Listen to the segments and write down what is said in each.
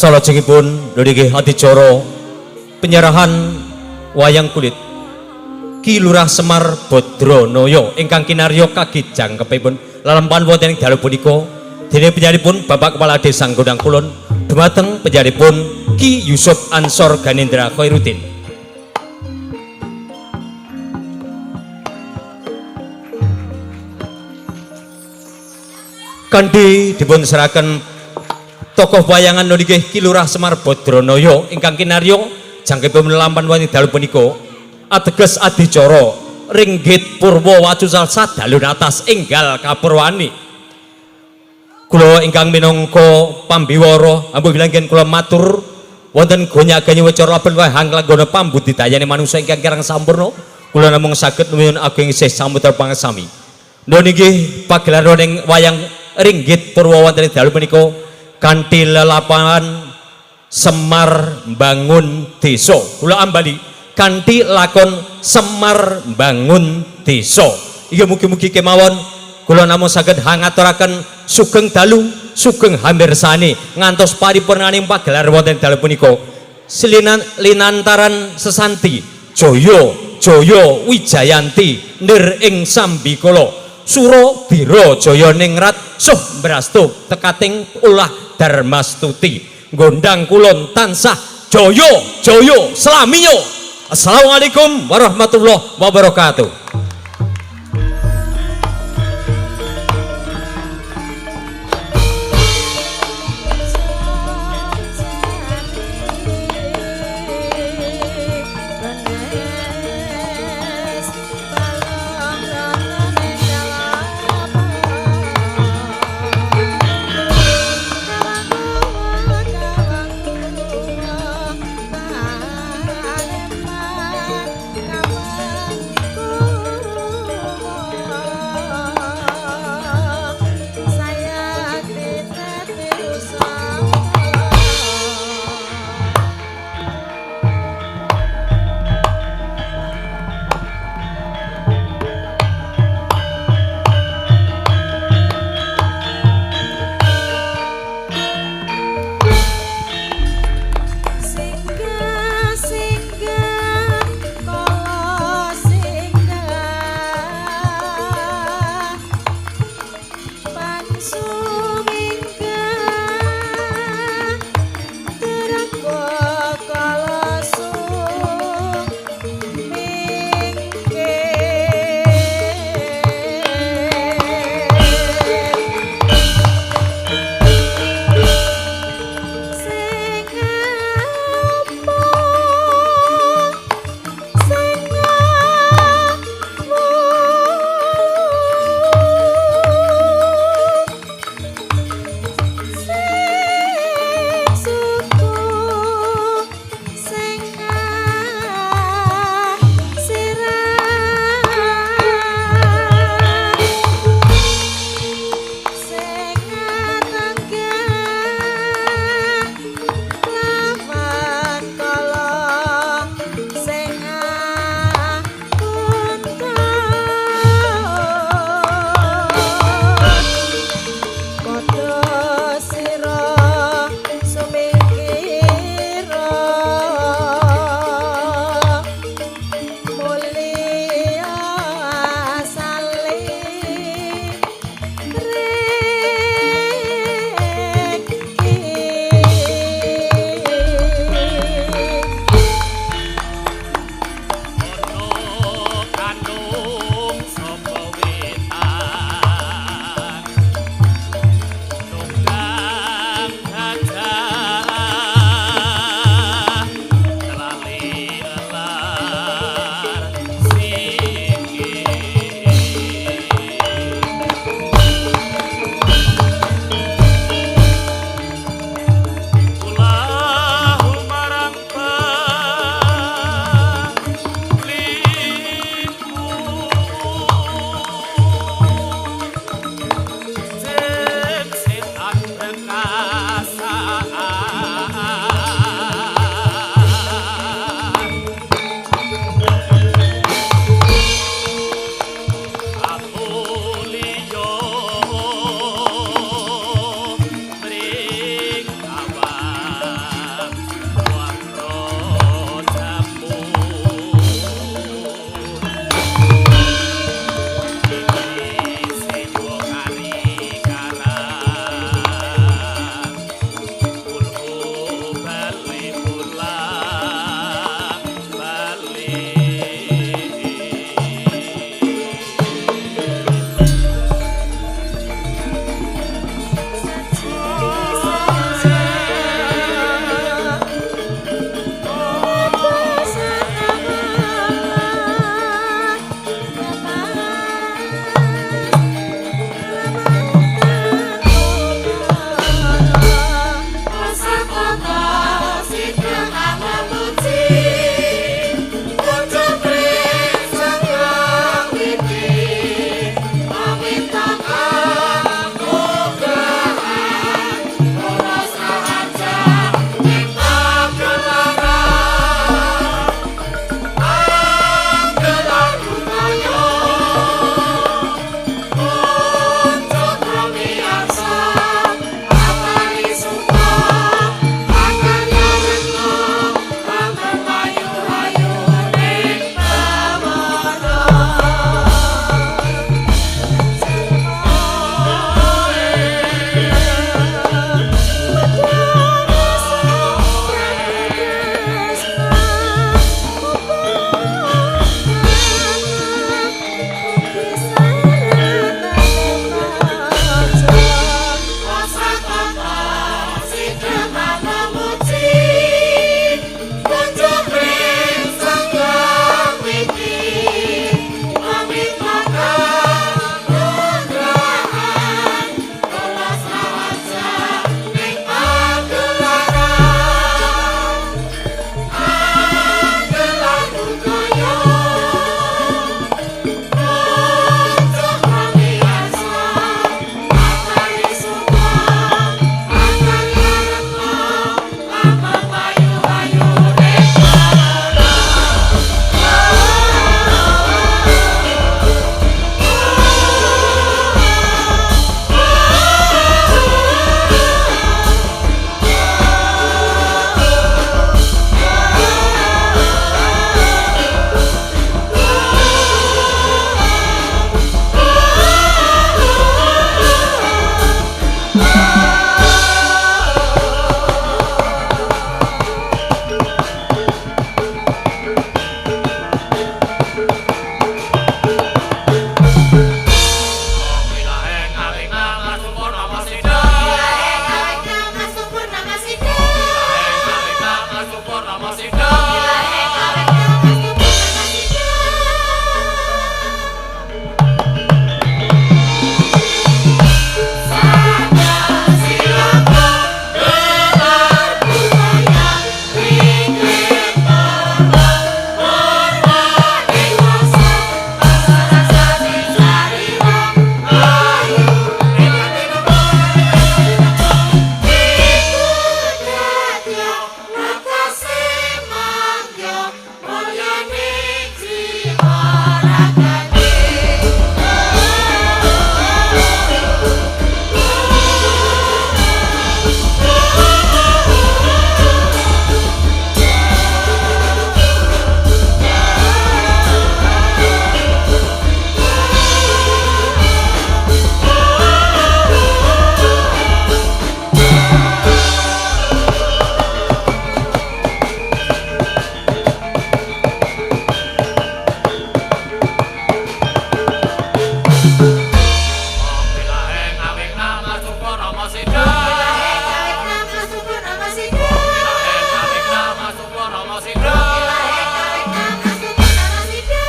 Salajengipun niki adicara penyerahan wayang kulit Ki Lurah Semar Badranaya ingkang kinarya kagit jangkepipun lelampahan wonten ing dalu punika dene penyanipun Bapak Kepala Desa Gondang Kulon dumateng penyanipun Ki Yusuf Ansor Ganendra Khairuddin. Kanthi dipun serahaken tokoh wayangan niki Ki Lurah Semar Badranaya ingkang kinarya jangkepipun lelampahan wonten dalu punika ateges adicara ringgit purwa wacusal sadalun atas enggal kapurwani. Kula ingkang minangka pambiwara ambuh bilanggen kula matur wonten gonya-ganyi wicara laben wahang langgana pambudidayane manungsa ingkang kirang sampurna. Kula namung saged nuwun ageng isih samudra pangesami. Nuwun inggih pagelaran ing wayang ringgit purwa wonten dalu punika kanthi lelampahan Semar Bangun Desa. Kula ambali kanthi lakon Semar Bangun Desa. Inggih mugi-mugi kemawon kula namung saged hangaturaken sugeng dalu sugeng hamirsani ngantos paripurnaning pagelar wonten dalu punika. Selinan linantaran sesanti jaya jaya wijayanti nir ing sambikala sura dira jaya ningrat suh mbrastu tekating ulah darmastuti gondang kulon tansah jaya jaya slaminyo. Assalamualaikum warahmatullahi wabarakatuh. Ku Bilaheng awing nama syukur Rama Sida. Awing nama syukur nama sida. Bilaheng awing nama syukur Rama Sida. Awing nama syukur nama sida.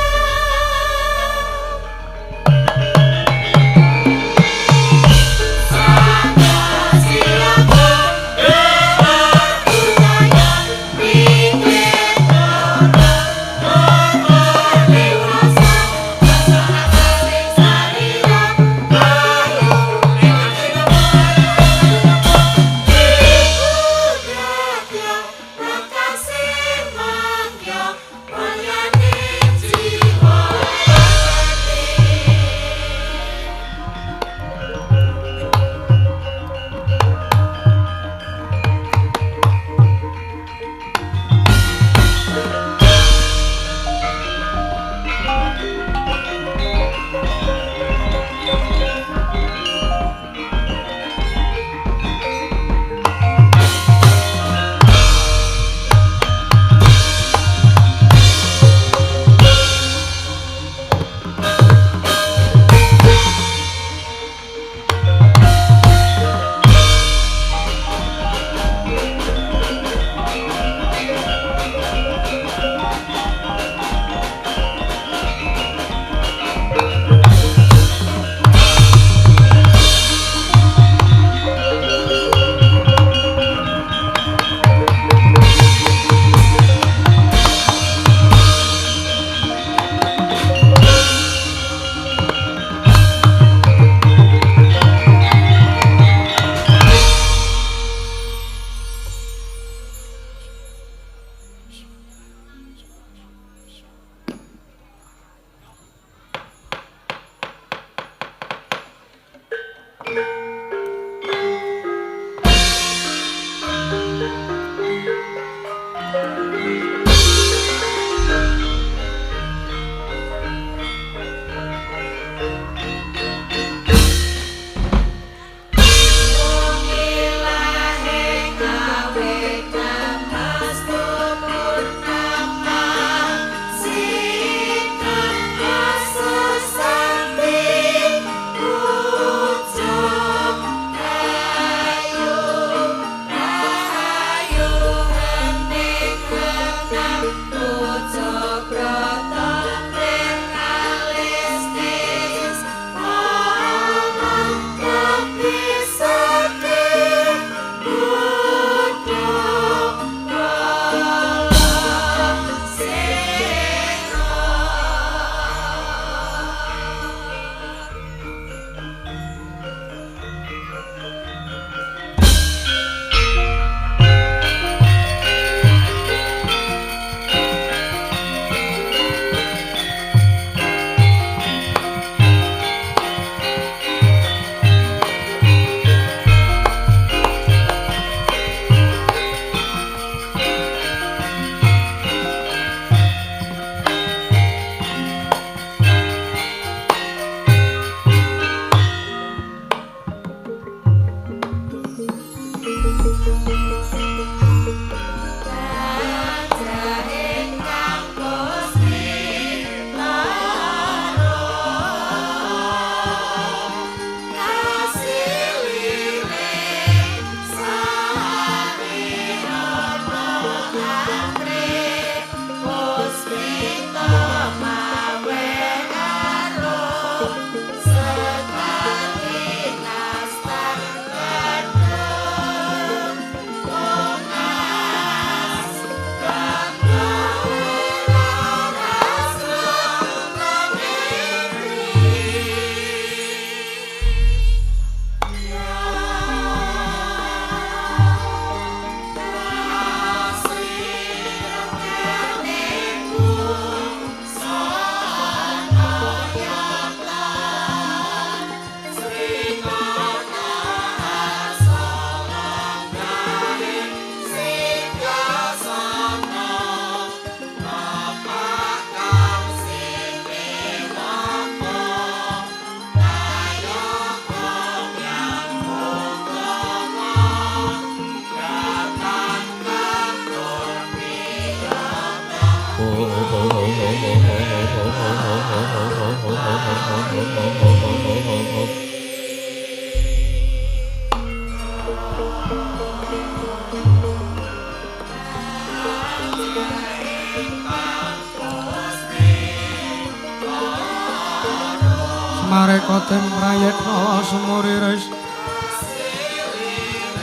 Semarekoten prayitna semuriris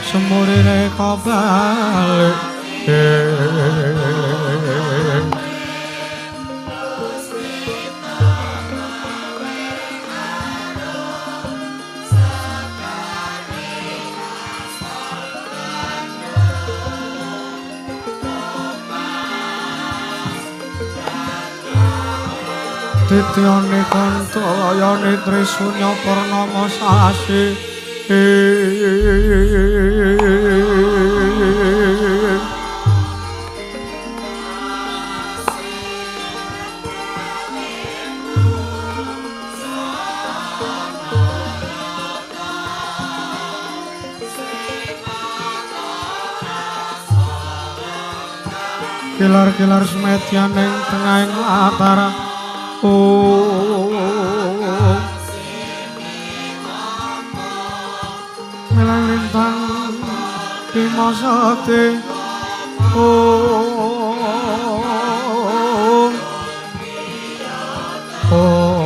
semurire kobalik. Tityane kantayane Trisunya Purnama sasi. Kilar-kilar semedyan ing tengahing latara. Oh, melang lintang bima sakti. Oh, oh,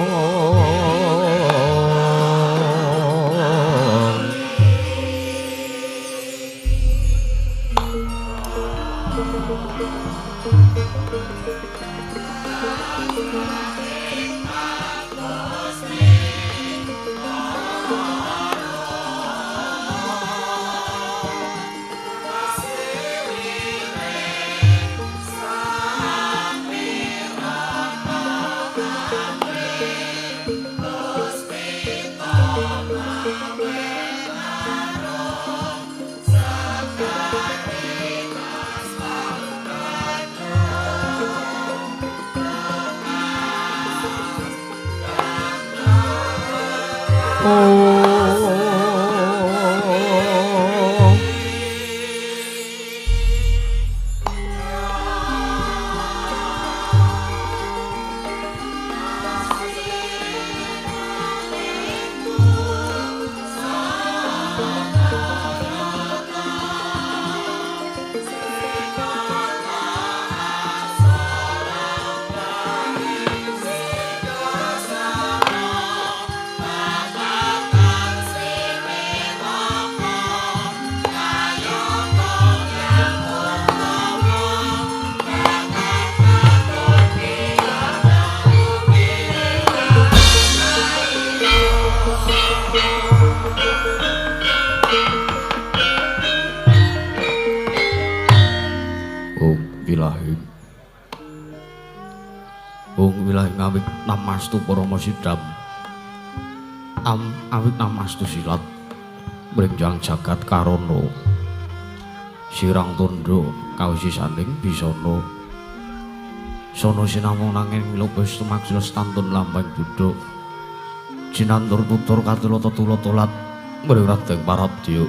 Namastu parama sidam am awit namastu silat mringjang jagat karana sirang tundha kawisisaning bisana sono sinamung nanging milupis tumaksila stantun lambang duduk jinantur tutur katulata tulata mring radeng parabdya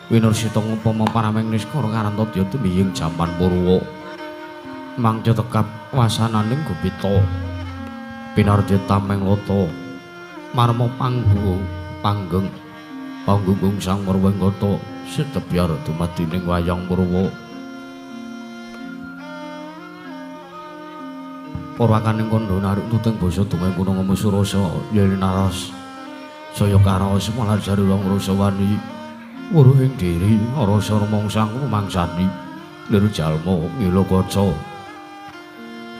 winursita ngupama parameng niskara karantadya tumiying jaman purwa mangca tekap wasananing gupita pinardi tameng lata marma panggung panggeng panggung sang purwengkata setebyar dumadining wayang purwa purwakaning kandha naruk tuting basa dumeh punanga surasa yen naras saya karaos malah jare wong rasa wani wuruhing diri rasa rumangsang rumangsani lir jalma ngila kaca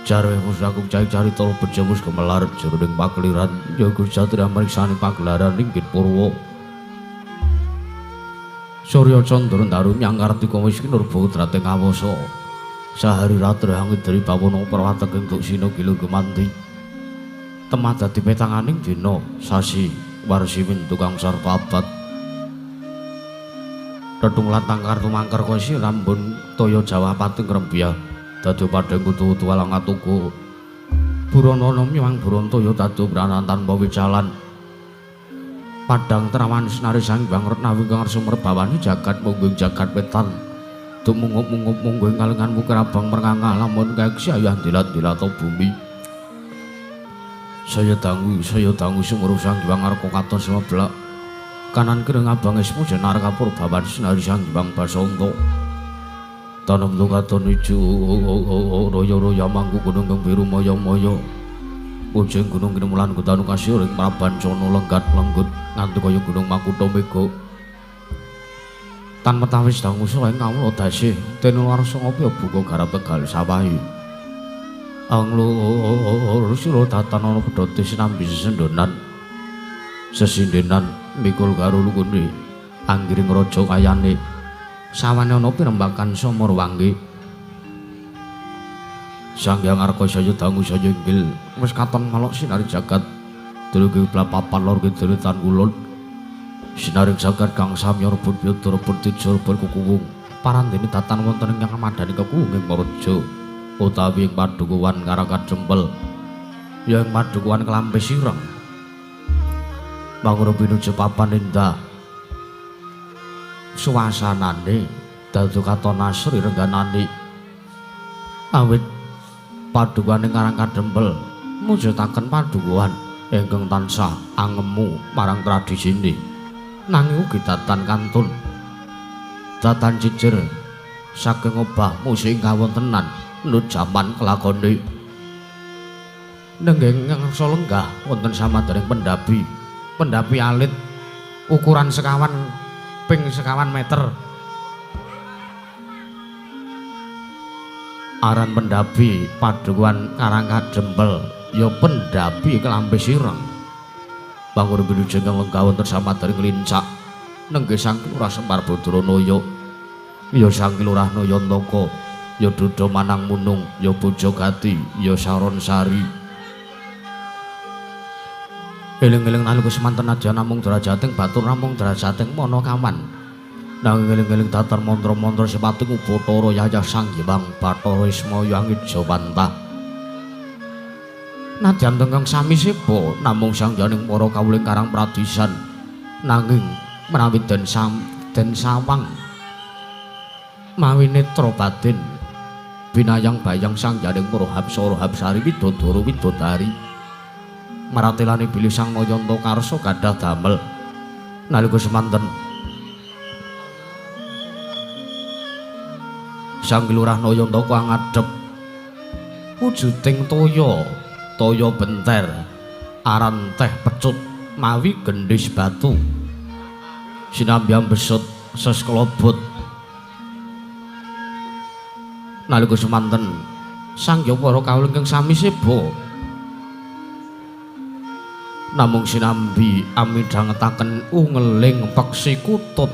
jarwe pusakung cai carita bejo wis gemelar jroning pakeliran ya Satria mriksani pagelaran inggih purwa Surya Candra ndaru nyang Kartika wis kinurba udrating awasa sahari ratri angidri bawana prawateking duksina gila gemanti temah dadi petanganing dina sasi warsi windu kang sarta abad tetung lantang kartu mangker kosi rambun toya Jawa pating rembiyah dadi padhang kutu tuwalang atuku burono miwang burontoya dadi branan tanpa wicalan padhang trawan senari sang bang retnawi kang sumerbawani jagat munggung jagat wetan Tumungup-mungup munggo ing kalenganmu kerabang merngangah lamun kaeksi ayah dilat-dilat bumi. Saya dangu sumuruh Sang Hyang Arka katon semeblak. Kanan kiri ngabang esmu jenar kapur bawan sinari Sang Hyang Basanta. Tanem katon ijo royo-royo mangku gunung kang biru moyo-moyo. Ujung gunung kinemulan kutanu kasih ring prabancana lenggat lenggut nganti kaya gunung Makutha Mega. Tan metawis dangu sora ing kawula dasih dene warsa ngopi buka garap Tegal sawahi. Anglur sira datan ana pedhote sinambi sesendonan. Sesindenan mikul karo lukune anggiring raja kayane. Sawane ana pirembakan somor wangge. Sang Hyang Arka saya dangu saya inggil wis katon malok sinari jagat duluge papan lor kidul tan kulon. Sinaring jagat kang samya rebut yudha rebut teja rebut kukuwung. Parandene datan wonten ingkang madani kekuwung ing Marja utawi ing padukuhan Karangkadempel. Ya ing padukuhan Klampis Ireng. Mangun pinuju papan endah. Suasanane dadi katon asri rengganane. Awit padukuhan ing Karangkadempel mujudaken padukuhan ingkang tansah angemu marang tradisine. Nanging ugi datan kantun datan jejer saking obah musik kawontenan nut jaman kelakone. Nenggeng ngangsa lenggah wonten samadharing pendapi. Pendapi alit ukuran sekawan ping sekawan meter. Aran pendapi padukuhan Karangkadempel ya pendapi Klampis Ireng. Bangun pinuju ingkang lenggah wonten samadharing lincak nenggih Sang Lurah Semar Badranaya. Ya Sang Lurah Nayantaka, ya Duda Manang Munung, ya Bojogati, ya Saron Sari. Eling-eling nalika semanten nadyan namung derajating batur namung derajating manakawan. Nanging eling-eling datar mantra-mantra sipating Ubathara Yayah Sang Hyang Bathara Ismaya Angijawantah. Nadyan tengkang sami seba namung sangyaning para kawula ing Karang Pradisan. Nanging menawi den sawang mawi netra batin binayang bayang sangyaning para hapsara hapsari widodara widodari. Maratelane bilih Sang Nayanta Karsa gadah damel nalika semanten Sang Lurah Nayantaka ngadhep wujuding toya, toya benter, aran teh pecut mawi gendhis batu. Sinambi ambesut sesklobot. Nalika semanten sang hyang para kawula ingkang sami seba namung sinambi amidhangetaken ungeling peksi kutut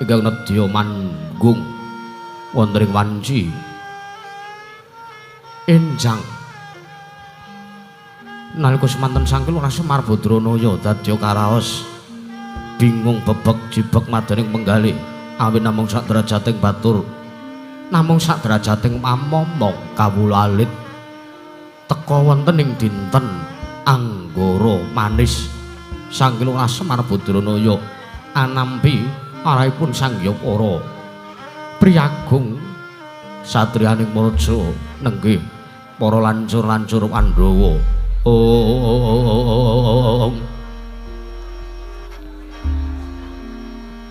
ingkang nedya manggung wonten ing wanci enjang. Nalika semanten Sang Lurah Semar Badranaya dadya karaos bingung bebek jibek madaning penggalih awit namung sak derajating batur namung sak derajating mamomong kawula alit teka wonten ing dinten Anggara manis. Sang Lurah Semar Badranaya anampi arahipun Sang Hyang Para Priyagung satriyaning Marja nenggih para lancur-lancur Pandhawa. Om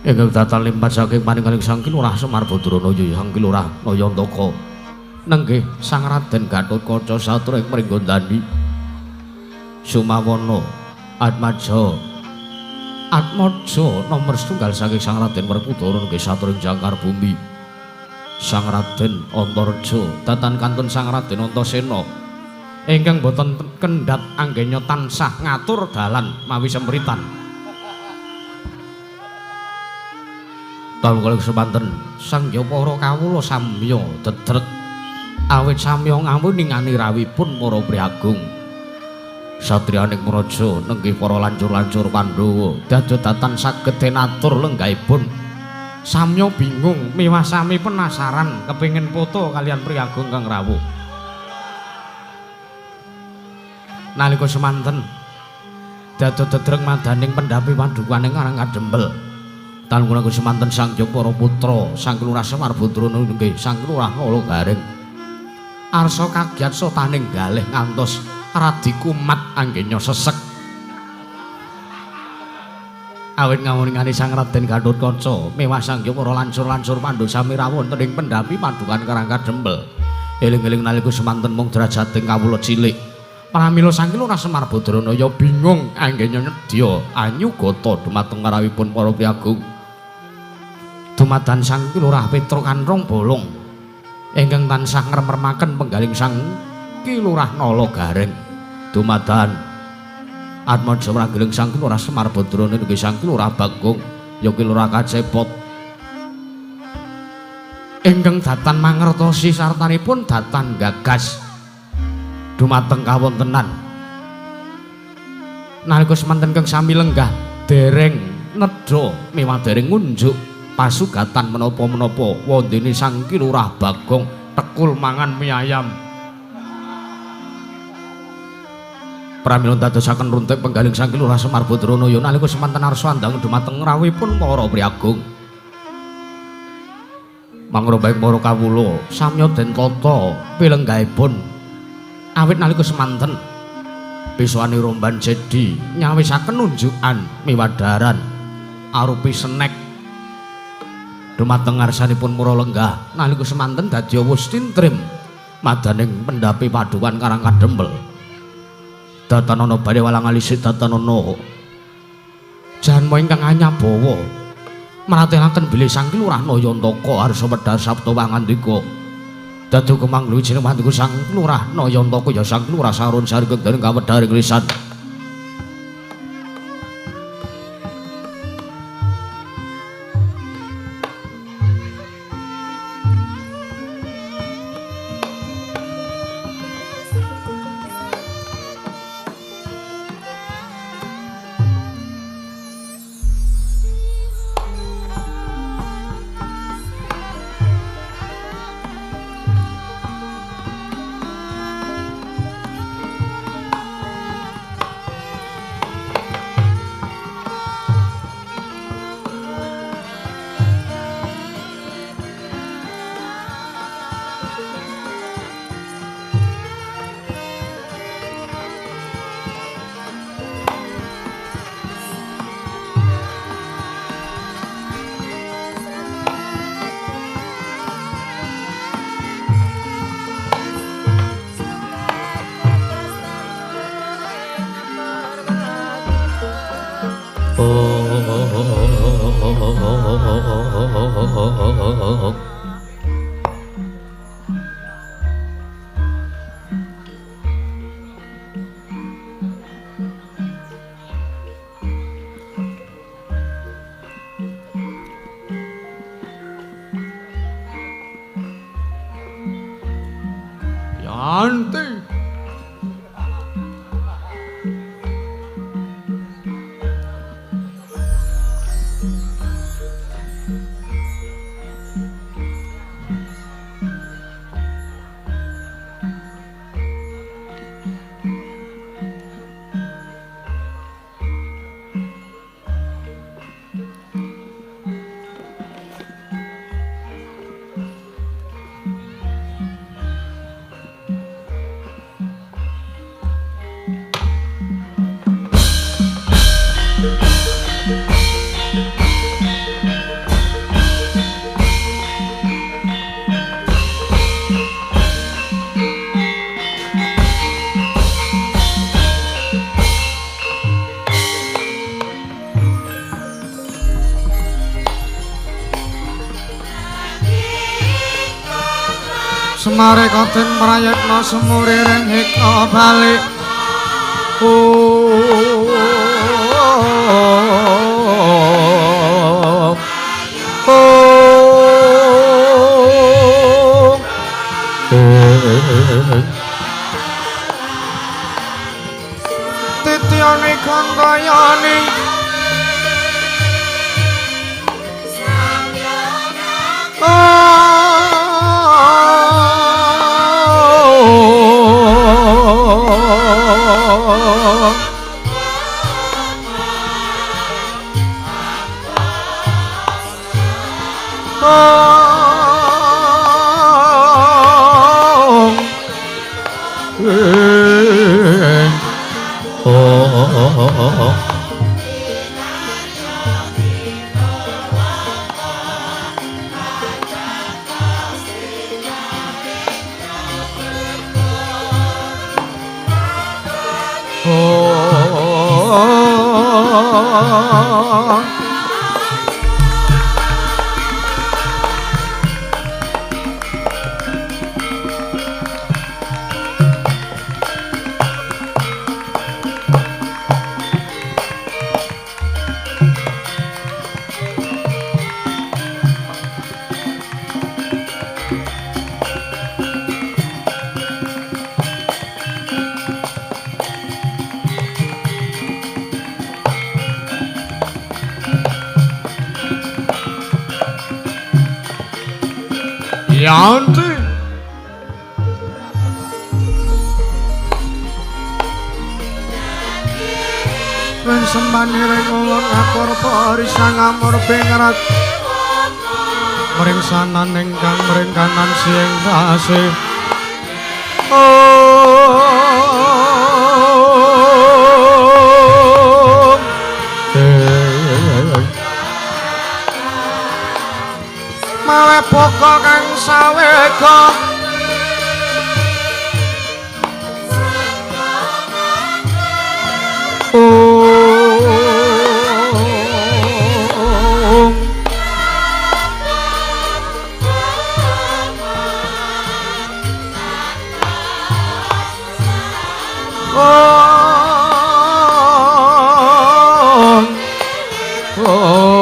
ingkang datan limpat saking paninggaling Sang Lurah Semar Badranaya Sang Lurah Nayantaka nenggih Sang Raden Gatotkaca satur ing Pringgondani Sumawana Atmaja Atmaja nomor setunggal saking Sang Raden Werkudara nenggih satur ing jangkar bumi. Sang Raden Antareja datan kantun Sang Raden Antasena ingkang boten kendhat anggenya tansah ngatur dalan mawi semritan. Taun kalih semanten sang hyang para kawula samya dedret awit samya ngawiningani rawuhipun para priyagung. Satriyaning Praja nenggih para lancur-lancur Pandhawa dados datan saged den atur lenggahipun. Samya bingung miwah sami penasaran kepingin foto kalian priyagung kang rawuh. Nalika semanten dados dedreng madaning pendhapi padukuhan ing Karangkadempel. Tangguna semanten Sang Hyang para putra Sang Lurah Semar Badrana nggih Sang Lurah Nala Gareng. Arsa kagiat sotaning galih ngantos radi kumat anggenya sesek. Awit ngawoningane Sang Raden Gathotkaca mewah Sang Hyang para lancur-lancur pandhu sami rawuh wonten ing pendhapi Padukan Karang Kadempel. Eling-eling nalika semanten mung derajating kawula cilik. Pramila Sang Lurah Semar Badrana ya bingung anggenya nyedya anyugata dumateng karawipun para priyagung. Dumadan Sang Lurah Petruk Kanrong Bolong ingkang tansah ngremremaken penggaling Sang Ki Lurah Nala Gareng. Dumadan Atmaja mranggeling Sang Ki Lurah Semar Badrana nggih Sang Ki Lurah Bagong ya Ki Lurah Kacepot ingkang datan mangertosi sartanipun datan gagas dumateng kawontenan. Nalika semanten kang sami lenggah dereng nedha mewah dereng ngunjuk pasugatan menapa-menapa wondene Sang Ki Lurah Bagong tekul mangan mie ayam. Pramila dadosaken runtik penggaling Sang Ki Lurah Semar Badrana ya nalika semanten arsa andhang dumateng rawuhipun para priyagung. Mangrobaing para kawula samya den tata pilenggahipun awit nalika semanten peswane romban jedi nyawisaken unjukan miwadaran arupi senek dumateng ngarsanipun mura lenggah nalika semanten dadi wus tintrim madaning pendhapi Padukan Karang Kadempel. Datanana bali walang alise datanana janma ingkang anyabawa mratelaken bilih Sang Ki Lurah Nayantaka arsa wedhar sabda pangandika. Dadi kemanglu jeneng panduka Sang Lurah Nayantaka ya Sang Lurah Sarun Sarigeng dening kawedharing lisan. Yanti. Semare koten prayitna semuriring hika balik. Oh, oh, Titiane kandayane Oh. Yanti. Wen sembani ring ulun akur parisang amur pingrat mring sanan ingkang mring kanan siing kasih. Mawe boko kang sawega Om Om Om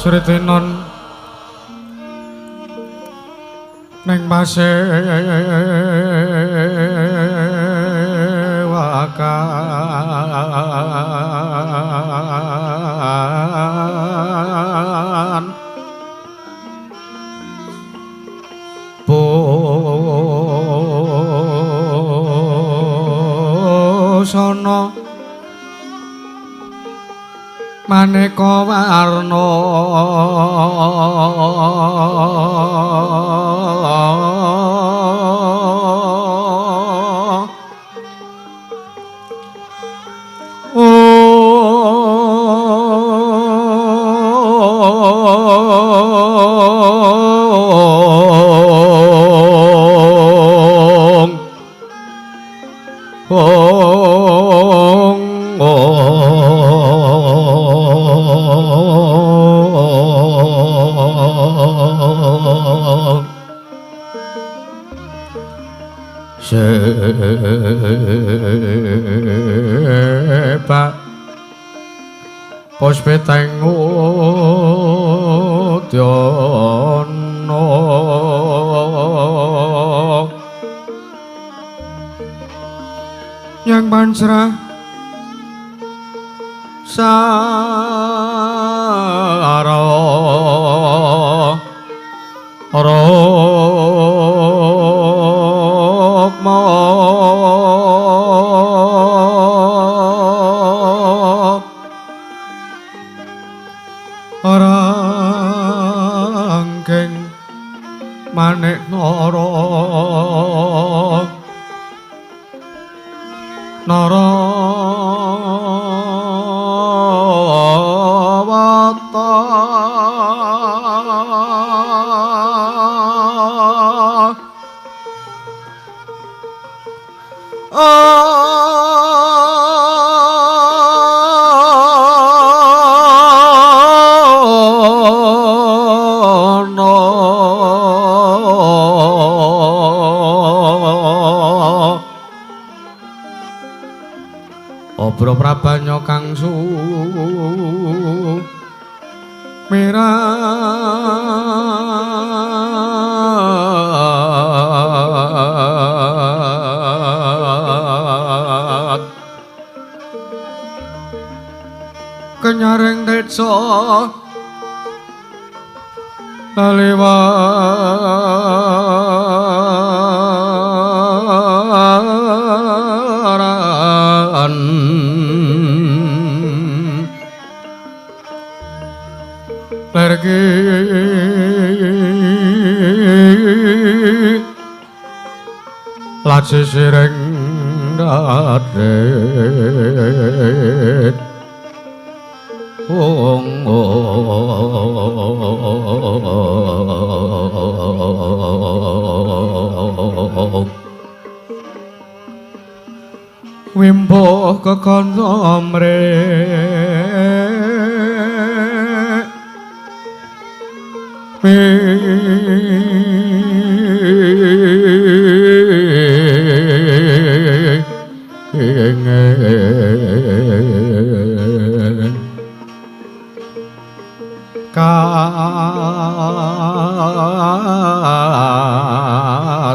Sritinon ning pasewakan busana maneka warna Om Om Sepak Puspiteng Udyana Yang pancrah sara rukma rangking manik nara nara Narawata. Mirat kenyaring teca laliwaran lergi laci sireng dadet ong wimbo kekandha mrek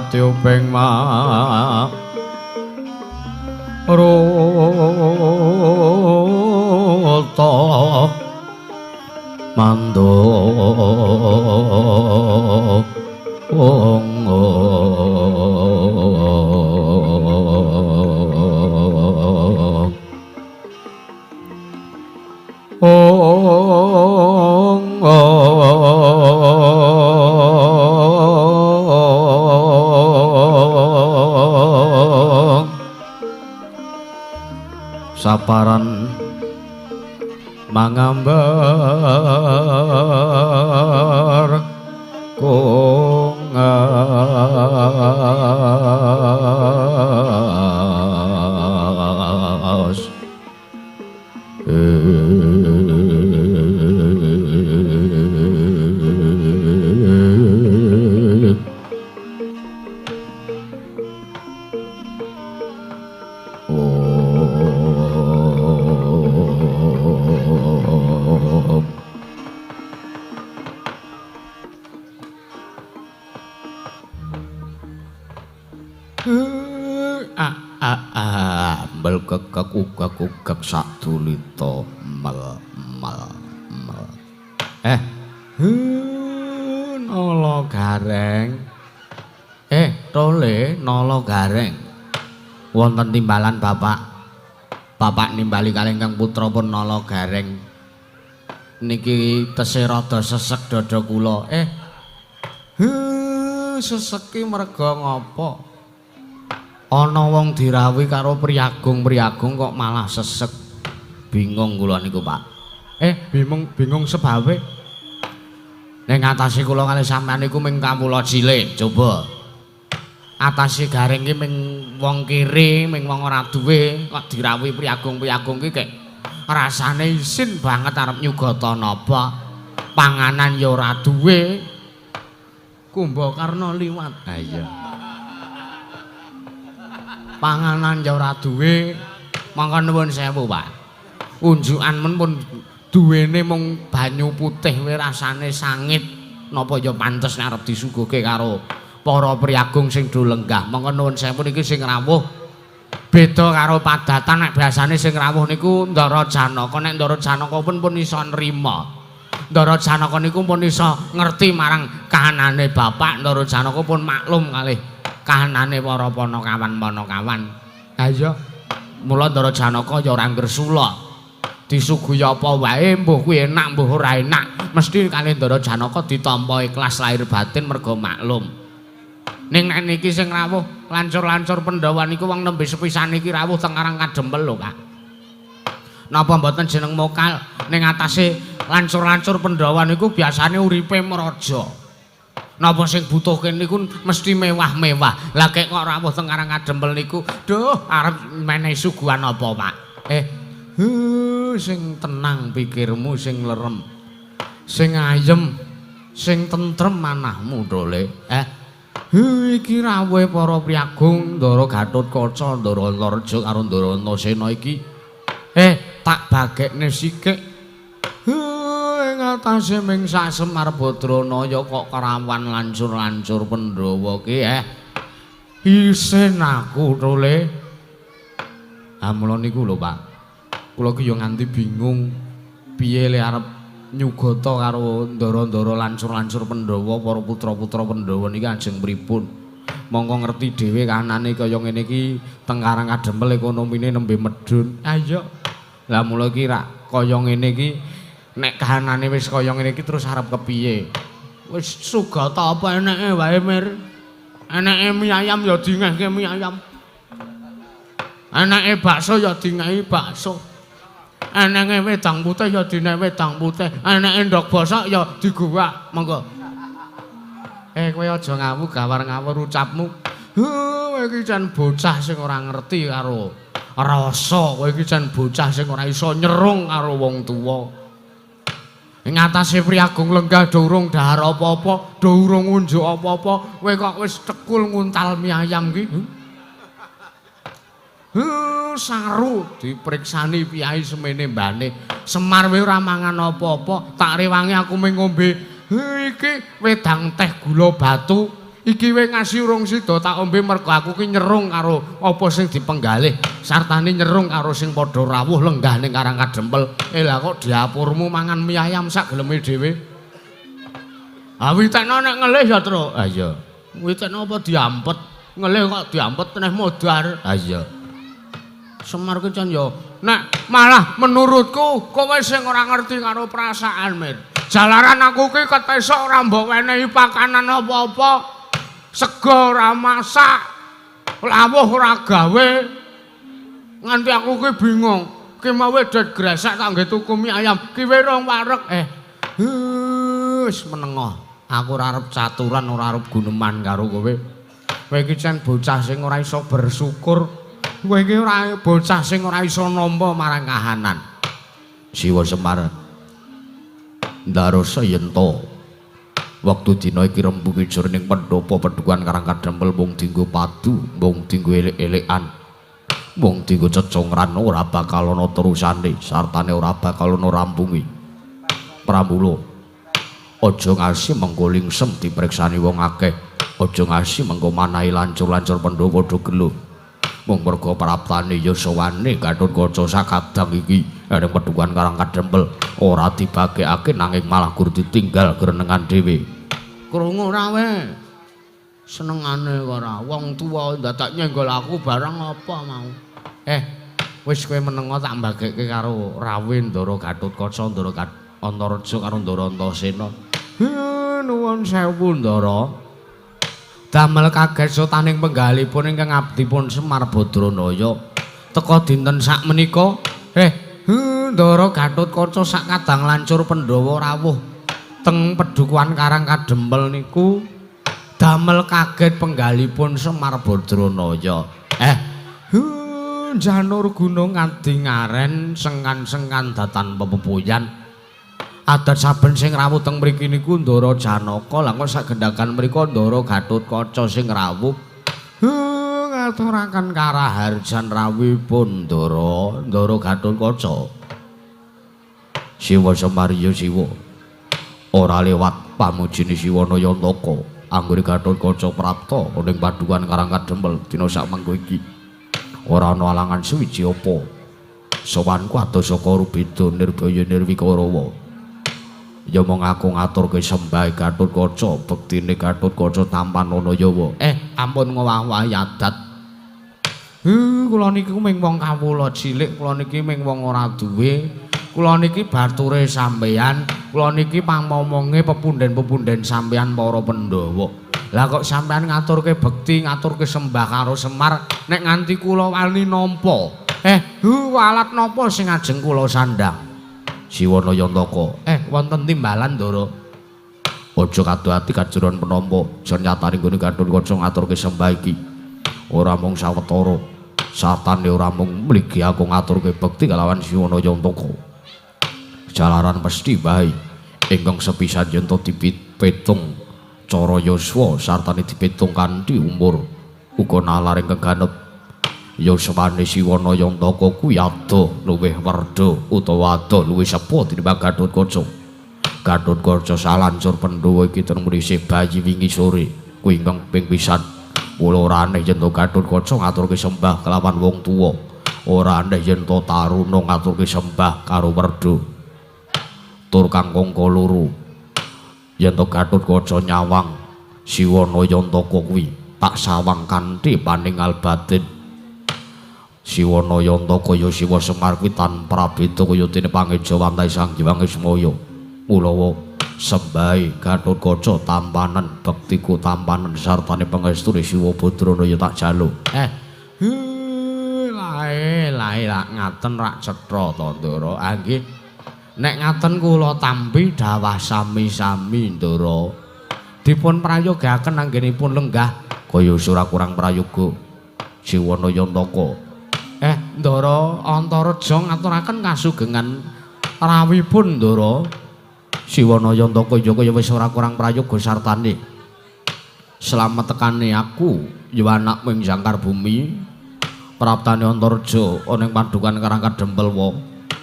Katiuping ma ruta mando ong ong saparan mangambar kongas kekek ugak ugak sadulita mel mel mel nala gareng tole nala gareng wonten timbalan bapak bapak nimbali kalih ingkang putra pun nala gareng niki tesih rada sesek dada kula seseki merga ngapa ana wong dirawuhi karo priyagung-priyagung kok malah sesek. Bingung kula niku, Pak. Bingung sebabe. Ning atase kula kalih sampean niku ming kawula cilik, coba. Atase gareng ki ming wong kere, ming wong ora duwe, kok dirawuhi priyagung-priyagung ki kek rasane isin banget arep nyugata napa. Panganan ya ora duwe. Kumbakarna liwat. Ha iya. Panganan ya ora duwe, mangka nuwun sewu, Pak. Unjukan men pun duwene mung banyu putih wae rasane sangit. Napa ya pantes nek arep disuguhke karo para priyagung sing do lenggah. Mangka nuwun sewu niki sing rawuh beda karo padatan nek biasane sing rawuh niku Ndara Janaka. Nek Ndara Janaka pun iso nrima. Ndara Janaka niku pun iso ngerti marang kahanane bapak. Ndara Janaka pun maklum kalih kahanane para panakawan-panakawan. Ha iya, mula Ndara Janaka ya ora ngresula. Disuguhi apa wae, mbuh kuwi enak mbuh ora enak, mesti kalih Ndara Janaka ditampa ikhlas lahir batin merga maklum. Ning nek niki sing rawuh lancur-lancur Pandhawa niku wong nembe sepisan iki rawuh teng Karang Kadempel lho, Pak. Napa mboten jeneng mokal ning atase lancur-lancur Pandhawa niku biasane uripe mraja. Napa sing butuhke niku mesti mewah-mewah. Lah kek kok rawuh teng Karang Kadempel niku, duh arep menehi suguhan apa, Pak? Sing tenang pikirmu, sing lerem, sing ayem, sing tentrem manahmu, Dole. Iki rawuhe para priyagung Ndara Gatotkaca, Ndara Antareja karo Ndara Antasena iki. Tak bagekne sikik. Ing Atase ming sak Semar Badranaya kok kerawan lancur-lancur Pandhawa ki Isin aku tole. Ha mula niku lho, Pak. Kula ki ya nganti bingung piye le arep nyugata karo ndara-ndara lancur-lancur Pandhawa, para putra-putra Pandhawa niki ajeng pripun. Mongko ngerti dhewe kahanane kaya ngene iki teng Karang Kadempel ekonomine nembe medhun. Ayo. Lah mula iki rak kaya ngene iki nek kahanane wis kaya ngene iki terus arep kepiye? Wis sugata apa eneke wae, Mir. Eneke mie ayam ya dingehke mie ayam. Eneke bakso ya dingehi bakso. Eneke wedang putih ya dinehi wedang putih. Eneke ndhog bosok ya diguwak. Monggo. Kowe aja ngawur gawar ngawur ucapmu. Kowe iki jan bocah sing ora ngerti karo rasa, kowe iki jan bocah sing ora iso nyerung karo wong tuwa. Ing atase Priagung lenggah do urung dahar apa-apa, do urung unjuk apa-apa, kowe kok wis tekul nguntal mie ayam ki. Saru dipriksani piyai semene mbane. Semar wae ora mangan apa-apa, tak rewangi aku mung ngombe. Iki wedang teh gula batu. Iki wae ngasi urung sida tak ombe mergo aku ki nyerung karo apa sing dipenggalih, sartane nyerung karo sing padha rawuh lenggah ning Karang Kadempel. Lah kok dapurmu mangan mie ayam sak geleme dhewe. Ah witekno nek ngelih ya, Tru. Ah iya. Witekno apa diampet? Ngelih kok diampet neh modar. Ah iya. Semar ki jan ya nek malah menurutku kowe sing ora ngerti karo perasaan, Mir. Jalaran aku ki ketesok ora mbok wenehi pakanan apa-apa. Sego ora masak, lawuh ora gawe. Nganti aku ki bingung. Ki mau wedet gresek tak ngge tuku mie ayam, ki wae rong wareg. Wis menengoh. Aku ora arep caturan, ora arep guneman karo kowe. Kowe iki jan bocah sing ora iso bersyukur. Kowe iki ora bocah sing ora iso nampa marang kahanan. Siwa Semar. Ndarasa yen to wektu dina iki rembuge jroning pendhapa Pedukuhan Karang Kadempel mung dienggo padu, mung dienggo elek-elekan, mung dienggo cecongran, ora bakal ana terusane, sartane ora bakal ana rampunge. Pramula aja ngasi mengko lingsem dipriksani wong akeh, aja ngasi mengko manahi lancur-lancur Pandhawa padha gelo. Mung merga praptane yasawane Gathotkaca sakadang iki ning Pedukuhan Karang Kadempel ora dibagekake nanging malah gur ditinggal grenengan dhewe. Krungu ora we? Senengane ora wong tuwa dadak nyenggol aku barang apa mau. Wis kowe menengo tak mbagekke karo Rawe Ndara Gathotkaca, Ndara Antareja karo Ndara Antasena. Nuwun sewu Ndara. Damel kaget sotaning penggalipun ingkang abdipun Semar Badranaya. Teka dinten sakmenika, Ndara Gathotkaca sak kadang lancur Pandhawa rawuh teng Pedukuhan Karang Kadempel niku damel kaget penggalipun Semar Badranaya. Janur gunung adi ngaren sengkan-sengkan datan pepepuyan. Adat saben sing rawuh teng mriki niku Ndara Janaka, lah kok sagendhagan mriku Ndara Gathotkaca sing rawuh. Ngaturaken karaharjan rawuhipun Ndara, Ndara Gathotkaca. Siwa Semar ya siwa. Ora lewat pamujine Siwana Yantaka anggone Gathotkaca prapta ning Padukuhan Karang Kadempel dina sakmengko iki. Ora ana alangan suwiji apa. Sowanku adoh saka Rubeda Nirbaya Nirwikarawa. Ya mung aku ngaturke sembah Gathotkaca, bektine Gathotkaca tampanana yawa. Ampun ngowah-owahi adat. Kula niki mung wong kawula cilik, kula niki mung wong ora duwe. Kula niki bature sampeyan, kula niki pamomonge pepunden-pepunden sampeyan para Pandhawa. Lah kok sampeyan ngaturke bekti, ngaturke sembah karo Semar, nek nganti kula wani nampa. Walat napa sing ajeng kula sandhang? Siwana Yantaka. Wonten timbalan Ndara. Aja kadoh ati kajuron penampa, jan nyatane nggone Gathotkaca ngaturke sembah iki. Ora mung sawetara, sartane ora mung mligi aku ngaturke bekti kalawan Siwana Yantaka. Jalaran mesti bae ingkang sepisan yen to dipitung cara yuswa sartane dipitung kanthi umur uga nalar ingkang ganep. Yuswane Siwana Yantaka kuwi adoh luwih werda utawa adoh luwih sepuh tinimbang Gathotkaca. Gatotkaca salancur Pandhawa iki ten mrisih bayi wingi sore kuwi ingkang ping pisan. Mula ora aneh yen to Gatotkaca ngaturke sembah kelawan wong tuwa. Ora aneh yen to Taruna ngaturke sembah karo Werda. Tur kang kangka loro yen to Gatotkaca nyawang Siwana Yantaka kuwi tak sawang kanthi paningal batin. Siwana Yantaka ya Siwa Semar kuwi tan prabeda kaya dene pangejawantahe Sang Hyang Ismaya. Mula sembahe Gatotkaca tampanen bektiku tampanen sartane pangestune Siwa Badranaya tak jaluk. Lae lae lak ngaten rak cetha to Ndara. Ah nggih. Nek ngaten kula tampi dawah sami-sami Ndara. Dipun prayogakaken anggenipun lenggah kaya ora kurang prayoga Siwana Yantaka. Ndara Antareja ngaturaken kasugengan rawuhipun Ndara. Siwana Yantaka ya kaya wis ora kurang prayoga sartane. Slamet tekane aku ya anakmu ing jangkar bumi. Praptane Antareja ana ing padukan Karang Kadempel wa.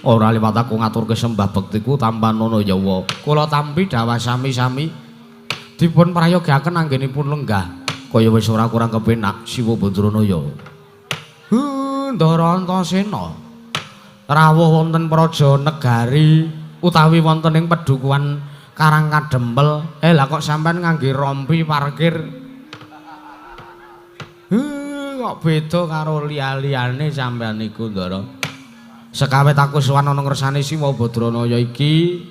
Ora liwat aku ngaturke sembah bektiku tampanana ya wa. Kula tampi dawah sami-sami dipun prayogakaken anggenipun lenggah kaya wis ora kurang kepenak Siwa Badranaya. Ndara Antasena rawuh wonten praja negari utawi wonten ing pedukuhan Karang Kadempel. Lah kok sampean ngangge rompi parkir? Kok beda karo liya-liyane sampean niku Ndara. Sekawet aku sowan ana ngersane Siwa Badranaya iki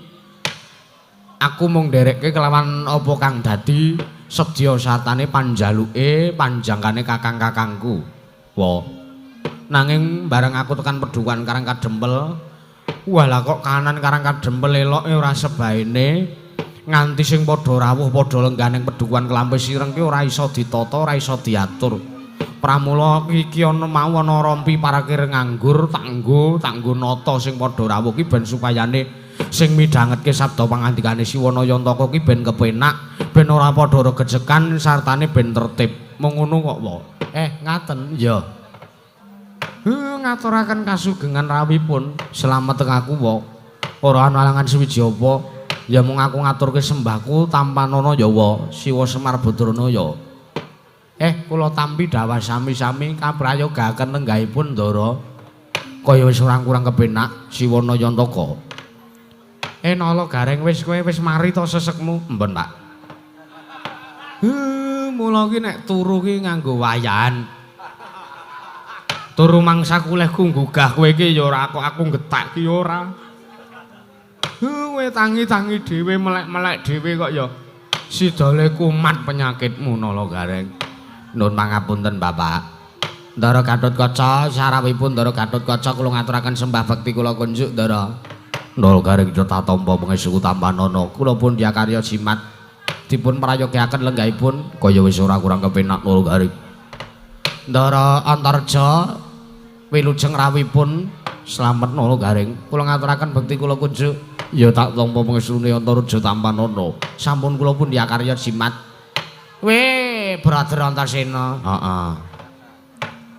aku mung nderekke kelawan apa kang dadi sedya sartane panjaluke panjangkane kakang-kakangku. Wa nanging bareng aku tekan pedukuhan Karang Kadempel, walah kok kanan Karang Kadempel eloke ora sebaene nganti sing padha rawuh padha lenggah ning pedukuhan Klampis Ireng ki ora iso ditata, ora iso diatur. Pramula iki ana mau ana rompi parkir nganggur tanggo nata sing padha rawuh ki ben supayane sing midhangetke sabda pangandikane Siwana Yantaka ki ben kepenak, ben ora padha regejekan sartane ben tertib. Mung ngono kok wa. Ngaten ya. Ngaturaken kasugengan rawuhipun slamet aku wa. Ora ana alangan suwiji apa. Ya mung aku ngaturke sembahku tampanana ya wa Siwa Semar Badranaya. Kula tampi dawah sami-sami kaprayogaken lenggahipun Ndara. Kaya wis ora kurang kepenak Siwana Yantaka. Nala Gareng wis kowe wis mari to sesekmu? Mben, Pak. Mula ki nek turu ki nganggo wayahan. Turu mangsaku lehku nggugah kowe iki ya ora kok aku nggetak ki ora. Kowe tangi-tangi dhewe melek-melek dhewe kok ya sidale kumat penyakitmu Nala Gareng. Nun pangapunten Bapak. Ndara Gatotkaca sarawuhipun Ndara Gatotkaca kula ngaturaken sembah bekti kula kunjuk Ndara. Nala Gareng tak tampa pangestu tampanana. Kula pun diakarya jimat dipun prayogaken lenggahipun kaya wis ora kurang kepenak Nala Gareng. Ndara Antareja wilujeng rawuhipun slamet Nala Gareng. Kula ngaturaken bekti kula kunjuk. Ya tak tampa pangestune Antareja tampanana. Sampun kula pun diakarya jimat. Weh, brother Antasena. Heeh.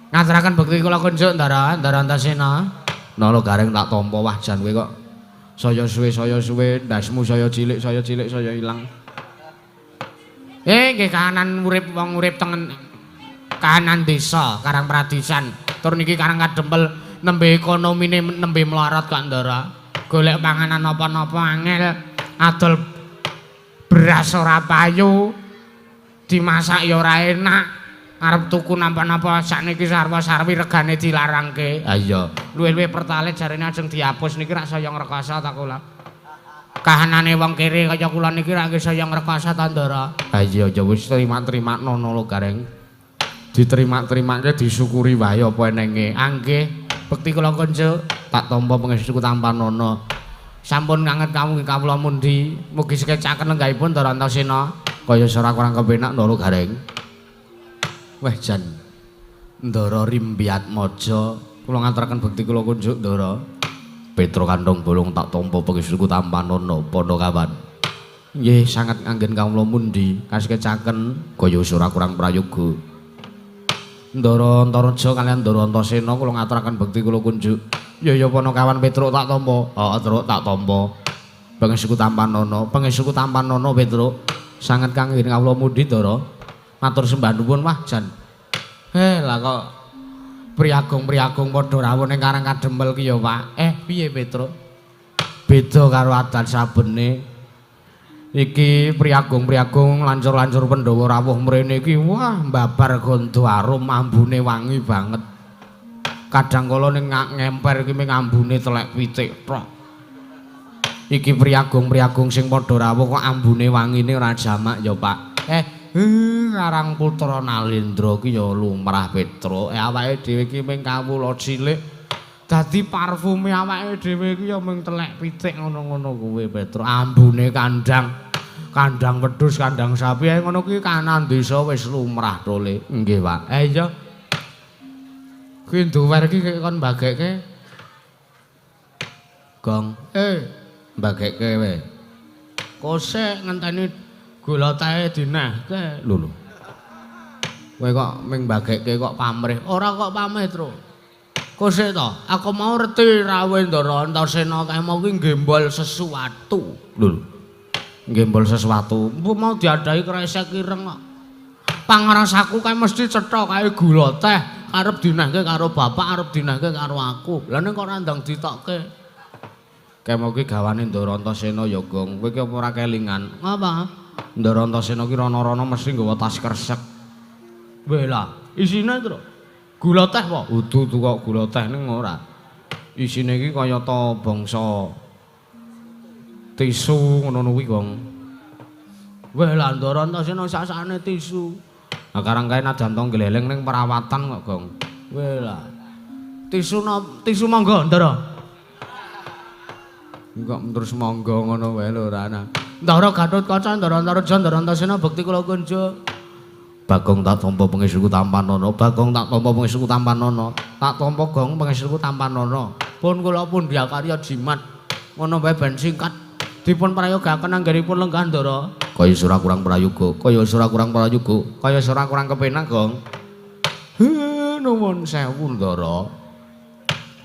Ngaturaken bekti kula kunjuk Ndara, Ndara Antasena. Nala Gareng tak tampa wah jan kowe kok saya suwe ndasmu saya cilik saya ilang. Nggih kahanan urip wong urip tengen kahanan desa Karang Pradisan. Tur niki Karang Kadempel nembe ekonomine nembe mlorot kok Ndara. Golek panganan napa-napa angel, adol beras ora payu, dimasak ya ora enak. Arep tuku napa-napa sakniki sarwa-sarwi regane dilarangke. Ha iya, luwih-luwih pertalite jarene ajeng dihapus niki rak saya ngrekoso ta kula. Kahanane wong kere kaya kula niki rak nggih saya ngrekoso ta Ndara. Ha iya ya wis terima-terimakno Nala Gareng. Diterima-terimake disyukuri wae apa enenge. Ah nggih, bekti kula kunjuk tak tampa pangestuku tampanana. Sampun nganget kamu kawula mundi, mugi sekecaken lenggahipun Ndara Antasena. Kaya ora kurang kepenak Nala Gareng. Wah jan Ndara Rimbiatmaja kula ngaturaken bekti kula kunjuk Ndara. Petro Kandong Bolong tak tampa pangestuku tampanana Pandakawan. Nggih sanget nganggen kawula mundi kasekecaken kaya ora kurang prayoga. Ndara Antareja kaliyan Ndara Antasena kula ngaturaken bekti kula kunjuk. Ya ya Panakawan Petruk tak tampa. Heeh, Truk tak tampa. Pangestuku tampanana, pangestuku tampanana Petruk. Sanget kang ngiring kawula mundhi Ndara. Matur sembah nuwun wah jan. Lah kok priyagung-priyagung padha rawuh ning Karang Kadempel ki ya, Pak. Piye Petruk? Beda karo adat sabene. Iki priyagung-priyagung lancur-lancur Pandhawa rawuh mrene iki wah mbabar gandha arum ambune wangi banget. Kadang kala ning ngemper iki mung ambune telek pitik tok. Iki priyagung-priyagung sing padha rawuh kok ambune wangine ora jamak ya, Pak. Karang Putra Nalendra ki ya lumrah Petruk. Awake dhewe iki mung kawula cilik. Dadi parfume awake dhewe iki ya mung telek pitik ngono-ngono kuwi Petruk. Ambune kandang wedhus, kandang sapi ngono kuwi kanan desa wis lumrah tole. Nggih, Pak. Iya. Kuwi nduwer iki kon mbagekke. Gong. Mbagekke wae. Kosek ngenteni gula tae dinehke. Lho lho. Kowe kok ming mbagekke kok pamrih. Ora kok pamrih, Tru. Kosek to, aku mau reti rawuh Ndara Antasena kae mau ki nggembol sesuatu. Lho lho. Nggembol sesuatu. Mbok mau diadahi kresek ireng kok. Pangrasaku kae mesti cetha kae gula teh arep dinehke karo bapak, arep dinehke karo aku. Lah ning kok ora ndang ditokke. Kae mau ki gawane Ndara Antasena ya, Gong. Kowe ki apa ora kelingan? Ngapa? Ndara Antasena ki rono-rono mesti nggawa tas kresek. Weh lah, isine Tru. Gula teh apa? Udu kok gula teh ning ora. Isine iki kaya ta bangsa tisu ngono kuwi, Gong. Weh lah Ndara Antasena sak-sakne tisu. Lah karang kae najan to gleleng ning perawatan kok, Gong. Weh lah. Tisu tisu monggo, Ndara. Kok terus monggo ngono wae lho ora ana. Ndara Gatotkaca, Ndara Antareja, Ndara Antasena bekti kula kunjuk. Bagong tak tampa pangestuku tampanana, Bagong tak tampa pangestuku tampanana, tak tampa Gong pangestuku tampanana. Pun kula pun diakarya jimat. Ngono wae ben singkat. Dipun prayogaken anggenipun lenggah Ndara. Kaya ora kurang prayoga, kaya ora kurang prayoga, kaya ora kurang kepenak, Gong. Nuwun sewu Ndara.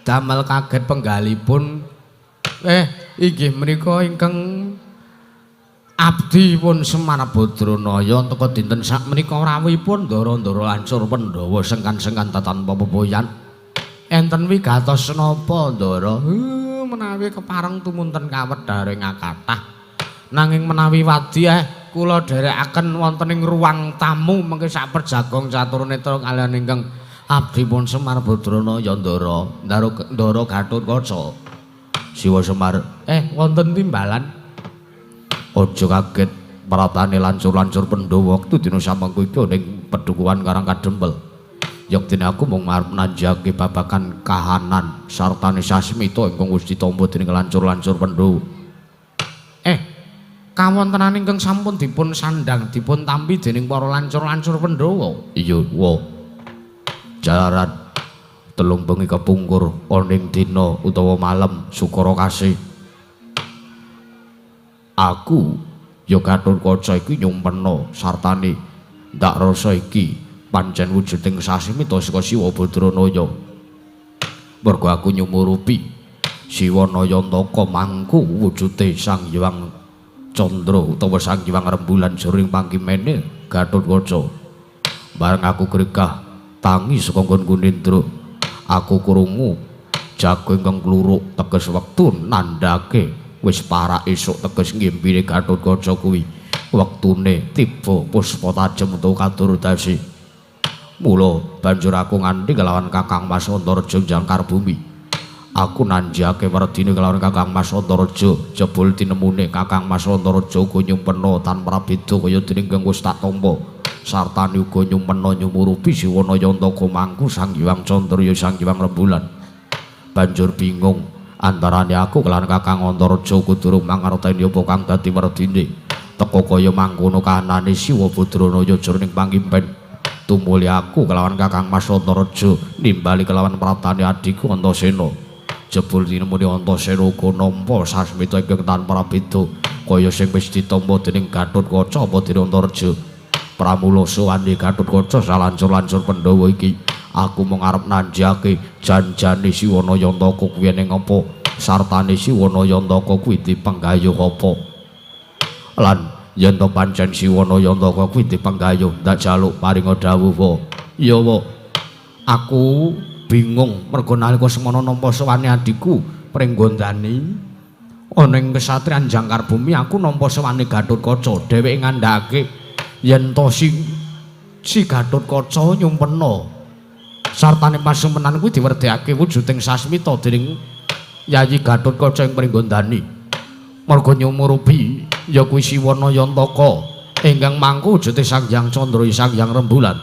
Damel kaget penggalipun inggih menika ingkang abdi pun Semar Badranaya teka dinten sakmenika rawuhipun ndara-ndara lancur Pandhawa sengkan-sengkan tanpa pepoyan. Enten wigatos napa Ndara? Menawi kepareng tumunten kawedharing kathah. Nanging menawi wadi kula dherekaken wonten ing ruang tamu mengke sak perjagong catur netra kaliyan ingkang abdi pun Semar Badranaya Ndara, Ndara Gatotkaca. Siwa Semar, wonten timbalan. Aja kaget pratane lancur-lancur Pandhawa wektu dina samangko iki ning pedukuhan Karang Kadempel. Yektine aku mung arep nanjake babagan kahanan sartane sasmita ingkang wis ditampa dening lancur-lancur Pandhawa. Kawontenan ingkang sampun dipun sandhang dipun tampi dening para lancur-lancur Pandhawa. Iya, wa. Jalaran telung bengi kepungkur ana ing dina utawa malem Sukara Kasih. Aku ya Gatotkaca iki nyumpena sartane ndak rasa iki pancen wujuding sasmita saka Siwa Badranaya. Mergo aku nyumurupi Siwa Nayantaka mangku wujude Sang Hyang Candra utawa Sang Hyang Rembulan jroning pangkimene Gatotkaca. Bareng aku gregah tangi saka nggon Gunindra, aku krungu jago ingkang kluruk teges wektu nandhake wis parak esuk teges ngimpine Gatotkaca kuwi wektune tiba puspa tajem utawa kadurdasi. Mula banjur aku nganti kelawan Kakang Mas Antareja jangkar bumi. Aku nanjake werdine kelawan Kakang Mas Antareja, jebul tinemune Kakang Mas Antareja uga nyumpena tanpa beda kaya dening kang wis tak tampa. Sartane uga nyumpena nyumurupi Siwa Nayantaka mangku Sang Hyang Candra ya Sang Hyang Rembulan. Banjur bingung antarane aku kelawan Kakang Antareja kudu durung mangerteni apa kang dadi werdine. Teka kaya mangkono kahanane Siwa Badranaya jroning pangimpen. Tumuli aku kelawan Kakang Mas Antareja nimbali kelawan pratane adhiku Antasena. Jebul tinemune Antasena uga nampa sasmita ingkang tanpa beda kaya sing wis ditampa dening Gatotkaca apa dening Antareja. Pramula sowane Gatotkaca salancur-lancur Pandhawa iki aku mung arep nanjake janjane Siwa Nayantaka kuwi ning apa Sartane Siwana Yantaka kuwi dipanggayuh apa? Lan yen to pancen Siwana Yantaka kuwi dipanggayuh ndak jaluk paringa dawuh wa. Ya wa. Aku bingung mergo nalika semana nampa sowane adhiku Pringgondani ana ing kesatriyan Jangkar Bumi aku nampa sowane Gathotkaca. Dheweke ngandhake yen to si Gathotkaca nyumpena sartane pasumpenan kuwi diwerdehake wujuding sasmita dening Yayi Gathotkaca ing Pringgondani. Merga nyumurupi ya kuwi Siwana Yantaka ingkang mangku wujude Sang Hyang Candra Sang Hyang Rembulan.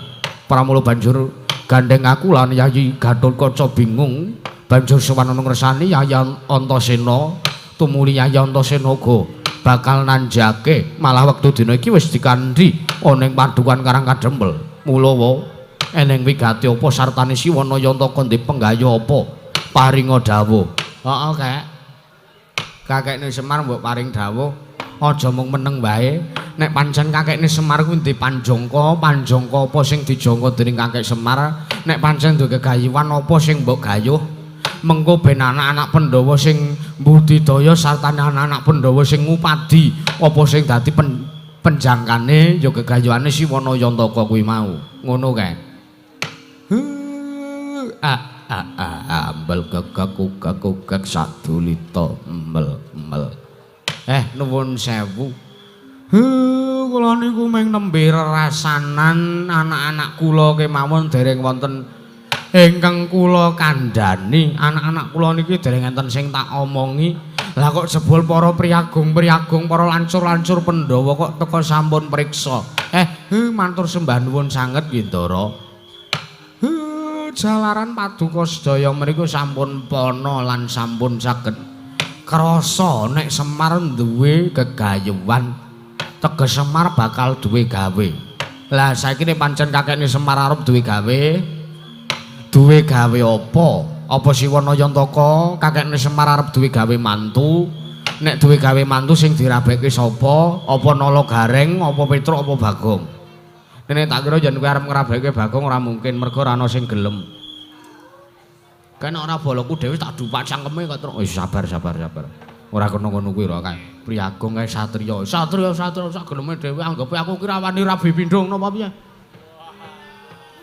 Pramula banjur gandeng aku lan Yayi Gathotkaca bingung, banjur sowan ana ngresani Yayi Antasena, tumuli Yayi Antasena uga bakal nanjake malah wektu dina iki wis dikandhi ana ing padukan Karang Kadempel. Mula wa eneng wigati apa sartane Siwana Yantaka ndek penggayuh apa paringa dawuh. Heeh, Kek. Kakekne Semar mbok paring dawuh, aja mung meneng wae. Nek pancen kakekne Semar kuwi ndek panjangka, panjangka apa sing dijangka dening kakek Semar? Nek pancen duwe gegayuhan apa sing mbok gayuh? Mengko ben anak-anak Pandhawa sing mbudidaya sartane anak-anak Pandhawa sing ngupadi apa sing dadi penjangkane ya gegayuhane Siwana Yantaka kuwi mau. Ngono kae. Ambel gegek ugek ugek sadulita mel mel. Nuwun sewu. Kula niku mung nembe rerasanan anak-anak kula kemawon dereng wonten ingkang kula kandhani. Anak-anak kula niki dereng enten sing tak omongi. Lah kok jebul para priyagung-priyagung, para lancur-lancur Pandhawa kok teka sampun priksa. Matur sembah nuwun sanget nggih, Ndara. Jalaran paduka sedaya mriku sampun pana lan sampun saged krasa nek Semar duwe gegayuhan. Teges Semar bakal duwe gawe. Lah saiki nek pancen kakekne Semar arep duwe gawe, duwe gawe apa? Apa Siwana Yantaka kakekne Semar arep duwe gawe mantu? Nek duwe gawe mantu sing dirabeke sapa? Apa Nala Gareng, apa Petruk, apa Bagong? Nek tak kira yen kowe arep ngrabeke Bagong ora mungkin mergo ora ana sing gelem. Kene ora boloku dhewe tak dupak cangkeme kok truk. Wis sabar sabar sabar. Ora kena ngono kuwi ora kae. Priyagung kae satriya. Satriya satriya sak geleme dhewe anggepe aku ki ra wani rabi pindho ngono apa piye?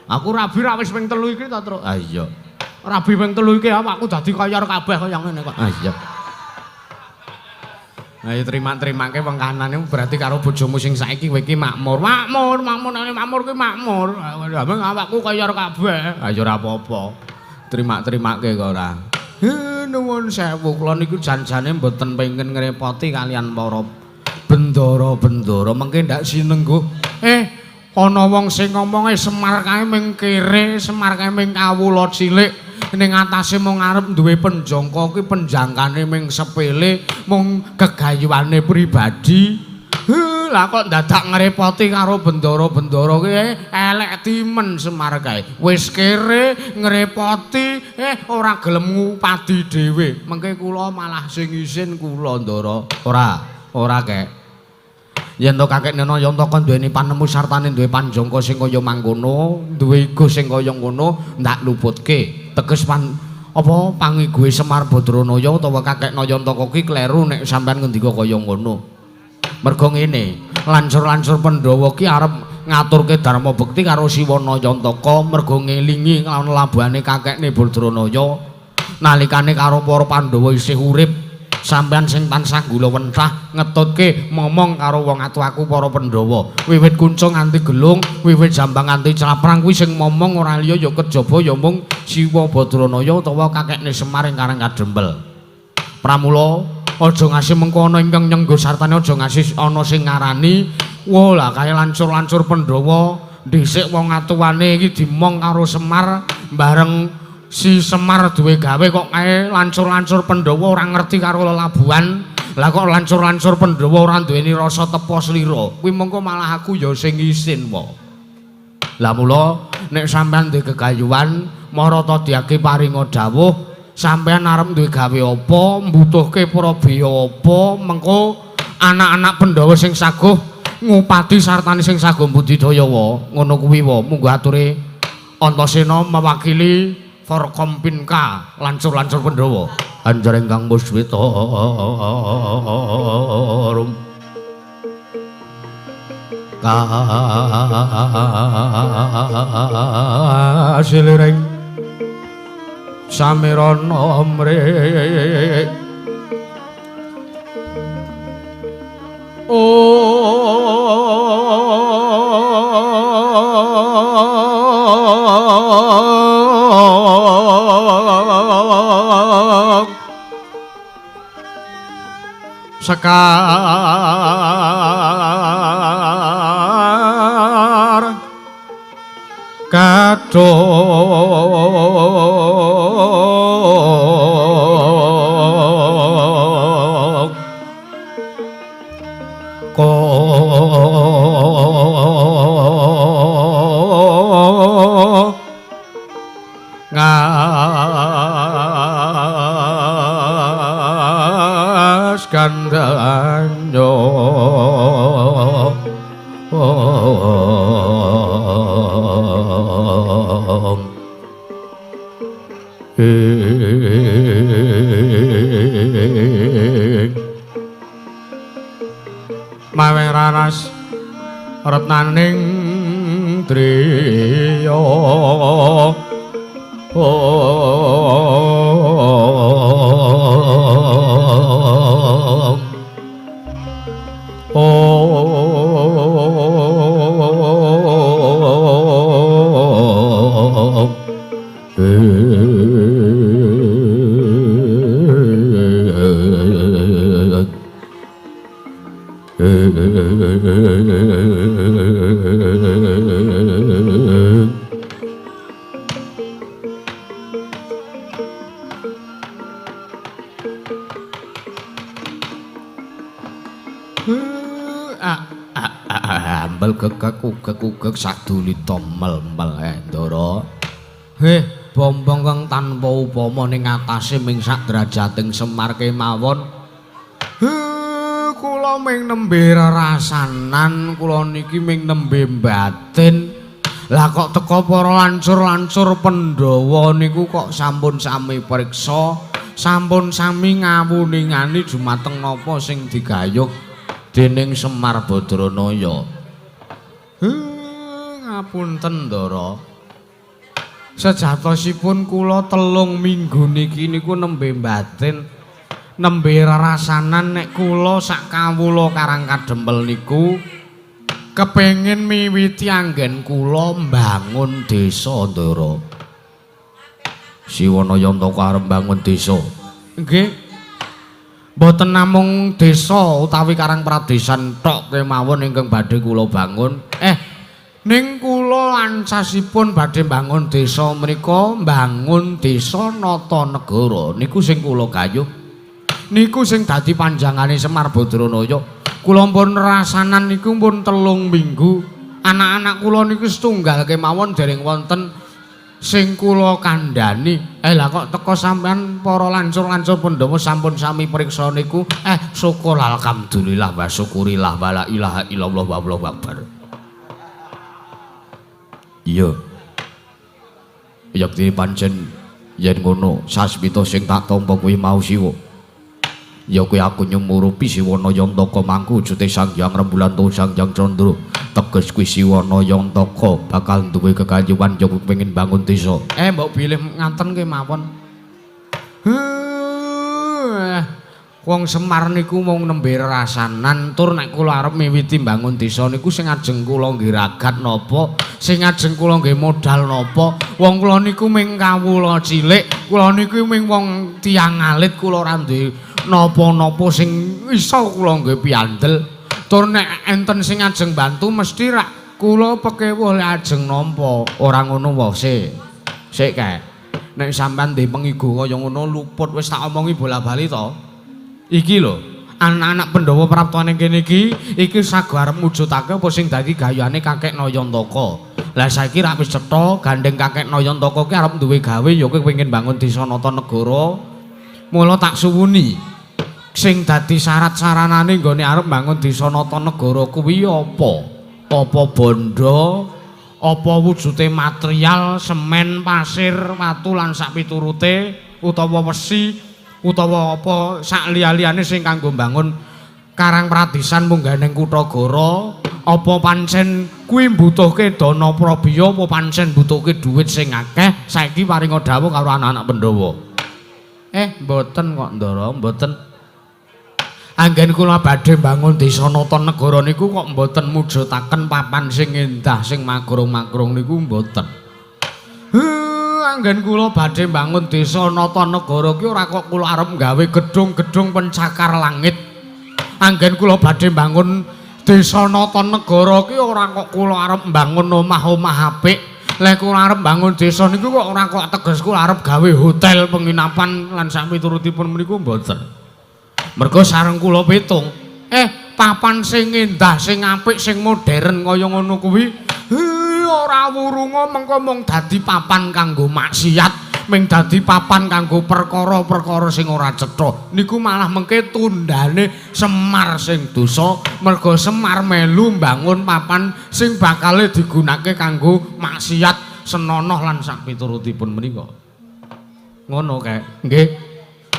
Aku rabi ra wis ping 3 iki ta truk. Ah iya. Rabi ping 3 iki awakku dadi kaya kabeh kaya ngene kok. Ah iya. Ayo terima-terimake wong kanan iku berarti karo bojomu sing saiki kowe iki makmur. Makmur, makmur, makmur kuwi makmur. Lha awakku kaya kabeh. Ayo ora apa-apa. Terima-terimake kok ora. Nuwun sewu kula niku jan-jane mboten pengen ngrepoti kalian para bendara-bendara mengke ndak sinengguh. Ana wong sing ngomonge Semar kae ming kere, Semar kae ming kawula cilik. Ning atase mung arep duwe penjangka kuwi penjangkane ming sepele, mung gegayuhane pribadi. Lah kok dadak ngrepoti karo bendara-bendara kuwi elek timen Semar kae. Wis kere ngrepoti, ora gelem ngupadi dhewe. Mengke kula malah sing isin kula, Ndara. Ora, ora kek. Yen to kakek Nena Yantaka duweni panemu sartane duwe panjangka sing kaya mangkono, duwe igo sing kaya ngono, ndak luputke. Teges apa pangiguhe Semar Badranaya utawa kakek Nayantaka ki kleru nek sampean ngendika kaya ngono. Mergo ngene, lancur-lancur Pandhawa ki arep ngaturke dharma bekti karo Siwana Yantaka mergo ngelingi lawan labuhane kakekne Badranaya nalikane karo para Pandhawa isih urip. Sampean sing tansah gula wentah ngetutke momong karo wong atuh aku para Pandhawa. Wiwit kunca nganti gelung, wiwit jambang nganti claprang kuwi sing momong ora liya ya kejaba ya mung Siwa Badranaya utawa kakekne Semar ing Karang Kadempel. Pramula aja ngasi mengko ana ingkang nyenggo sartane aja ngasi ana sing ngarani, wah lah kae lancur-lancur Pandhawa dhisik wong atuwane iki dimong karo Semar bareng si Semar duwe gawe kok kae lancur-lancur Pandhawa ora ngerti karo lelabuhan. Lah kok lancur-lancur Pandhawa ora duweni rasa tepa slira. Kuwi mengko malah aku ya sing isin wae. Lah mula nek sampean duwe gegayuhan marata diake paringa dawuh, sampean arep duwe gawe apa, mbutuhke prabeya apa, mengko anak-anak Pandhawa sing saguh ngupadi sartane sing saguh budidaya wae. Ngono kuwi wae munggo ature Antasena mewakili Forkompinka lancur-lancur Pandhawa. Anjar ingkang muswita rum kasiliring samirana mrih Sekar kadung ko ngas kandanyo Maweh raras retnaning driya. Ambel gegek ugek-ugek sadulita mel-mel Ndara. Heh, bombong kang tanpa upama ning atase ming sak derajating Semar kemawon. Heh, kula ming nembe rerasanan, kula niki ming nembe batin. Lah kok teka para lancur-lancur Pandhawa niku kok sampun sami priksa, sampun sami ngawuningani dumateng napa sing digayuh dening Semar Badranaya. Ngapunten Ndara. Sejatosipun kula 3 minggu niki niku nembe batin, nembe rerasanan nek kula sak kawula Karang Kadempel niku kepengin miwiti anggen kula mbangun desa Ndara. Siwana Yantaka arep mbangun desa. Nggih. Mboten namung desa utawi Karang Pradesan tok kemawon ingkang badhe kula bangun. Ning kula lancasipun badhe mbangun desa menika mbangun desa nata negara niku sing kula gayuh. Niku sing dadi panjangane Semar Badranaya. Kula pun rasanan niku pun 3 minggu. Anak-anak kula niku setunggal kemawon dereng wonten sing kula kandhani. Lah kok teka sampean para lancur-lancur Pandhawa sampun sami priksa niku. Syukur alhamdulillah wa syukurillah wa la ilaha illallah wa allahu akbar. Iya. Yektine pancen yen ngono sasmita sing tak tampa kuwi mau siwa. Ya kuwi aku nyumurupi Siwana Yantaka mangku wujute Sang Hyang Rembulan utawa Sang Hyang Candra. Teges kuwi Siwana Yantaka bakal duwe kekayuan ya kuwi pengin bangun desa. Mbok bilih ngaten kemawon. Wong Semar niku mung nembe rasanan tur nek kula arep miwiti mbangun desa niku sing ajeng kula nggih ragat napa, sing ajeng kula nggih modal napa. Wong kula niku ming kawula cilik, kula niku ming wong tiyang alit, kula ora duwe napa-napa sing iso kula nggih piandel. Tur nek enten sing ajeng bantu mesti rak kula pekewuh lek ajeng nampa. Ora ngono wae sik. Sik kae. Nek sampean ndek pengigo kaya ngono luput wis tak omongi bola-bali to. Iki lho, anak-anak Pandhawa praptane kene iki, iki sago arep mujudake apa sing dadi gayane Kakek Nayantaka. Lah saiki rak wis cetha gandeng Kakek Nayantaka ki arep duwe gawe ya kowe pengin bangun desa nata negara. Mula tak suwuni. Sing dadi syarat saranane nggone arep bangun desa nata negara kuwi apa? Apa bondo? Apa wujude material, semen, pasir, watu lan sak piturute utawa wesi utawa apa sak liya-liyane sing kanggo mbangun Karang Pradisan mungganing Kutagara, apa pancen kuwi mbutuhke dana prabiya apa pancen mbutuhke dhuwit sing akeh? Saiki paringa dawuh karo anak-anak Pandhawa. Mboten kok, Ndara, mboten. Anggen kula badhe mbangun desa Natanegara niku kok mboten mujudaken papan sing endah sing magrong-magrong niku mboten. Anggen kula badhe mbangun desa Natanegara ki ora kok kula arep gawe gedung-gedung pencakar langit. Anggen kula badhe mbangun desa Natanegara ki ora kok kula arep mbangun omah-omah apik. Lek kula arep mbangun desa niku kok ora kok teges kula arep gawe hotel penginapan lan sak piturutipun meniku mboten. Mergo sareng kula pitung, papan sing endah, sing apik, sing modern kaya ngono kuwi, ora wurunga mengko mung dadi papan kanggo maksiat, ming dadi papan kanggo perkara-perkara sing ora cetha. Niku malah mengke tundane Semar sing dosa, mergo Semar melu mbangun papan sing bakale digunakake kanggo maksiat senonoh lan sak piturutipun menika. Ngono kae. Nggih.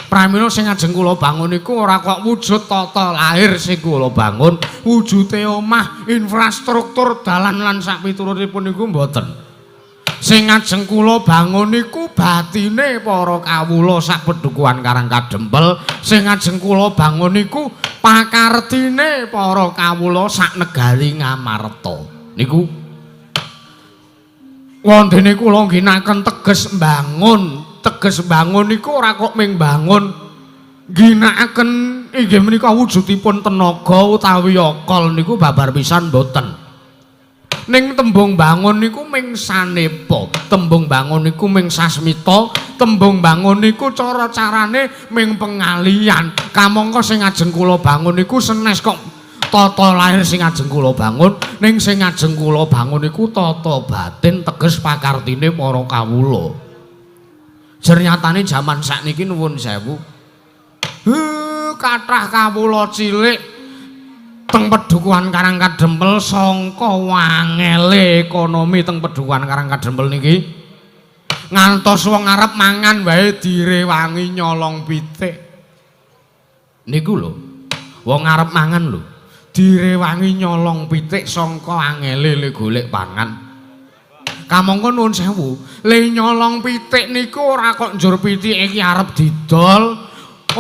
Pramila sing ajeng kula bangun niku ora kok wujud tata lahir sing kula bangun, wujude omah, infrastruktur dalan lan sak piturutipun niku mboten. Sing ajeng kula bangun niku batine para kawula sak pedukuhan Karang Kadempel, sing ajeng kula bangun niku pakartine para kawula sak negari Ngamarta. Niku wondene kula ngginakaken teges mbangun. Teges bangun niku ora kok ming bangun, ngginakaken inggih menika wujudipun tenaga utawi akal niku babar pisan mboten. Ning tembung bangun niku ming sanepa, tembung bangun niku ming sasmita, tembung bangun niku cara-carane ming pengalian. Kamangka sing ajeng kula bangun niku senes kok tata lahir sing ajeng kula bangun, ning sing ajeng kula bangun niku tata batin teges pakartine para kawula. Jernyatane jaman sakniki nuwun sewu. Kathah kawula cilik teng pedukuhan Karang Kadempel sangka wangele ekonomi teng pedukuhan Karang Kadempel niki. Ngantos wong arep mangan wae direwangi nyolong pitik. Niku lho. Wong arep mangan lho, direwangi nyolong pitik sangka angele le golek pangan. Kamangka nuwun sewu, le nyolong pitik niku ora kok njur pitike iki arep didol,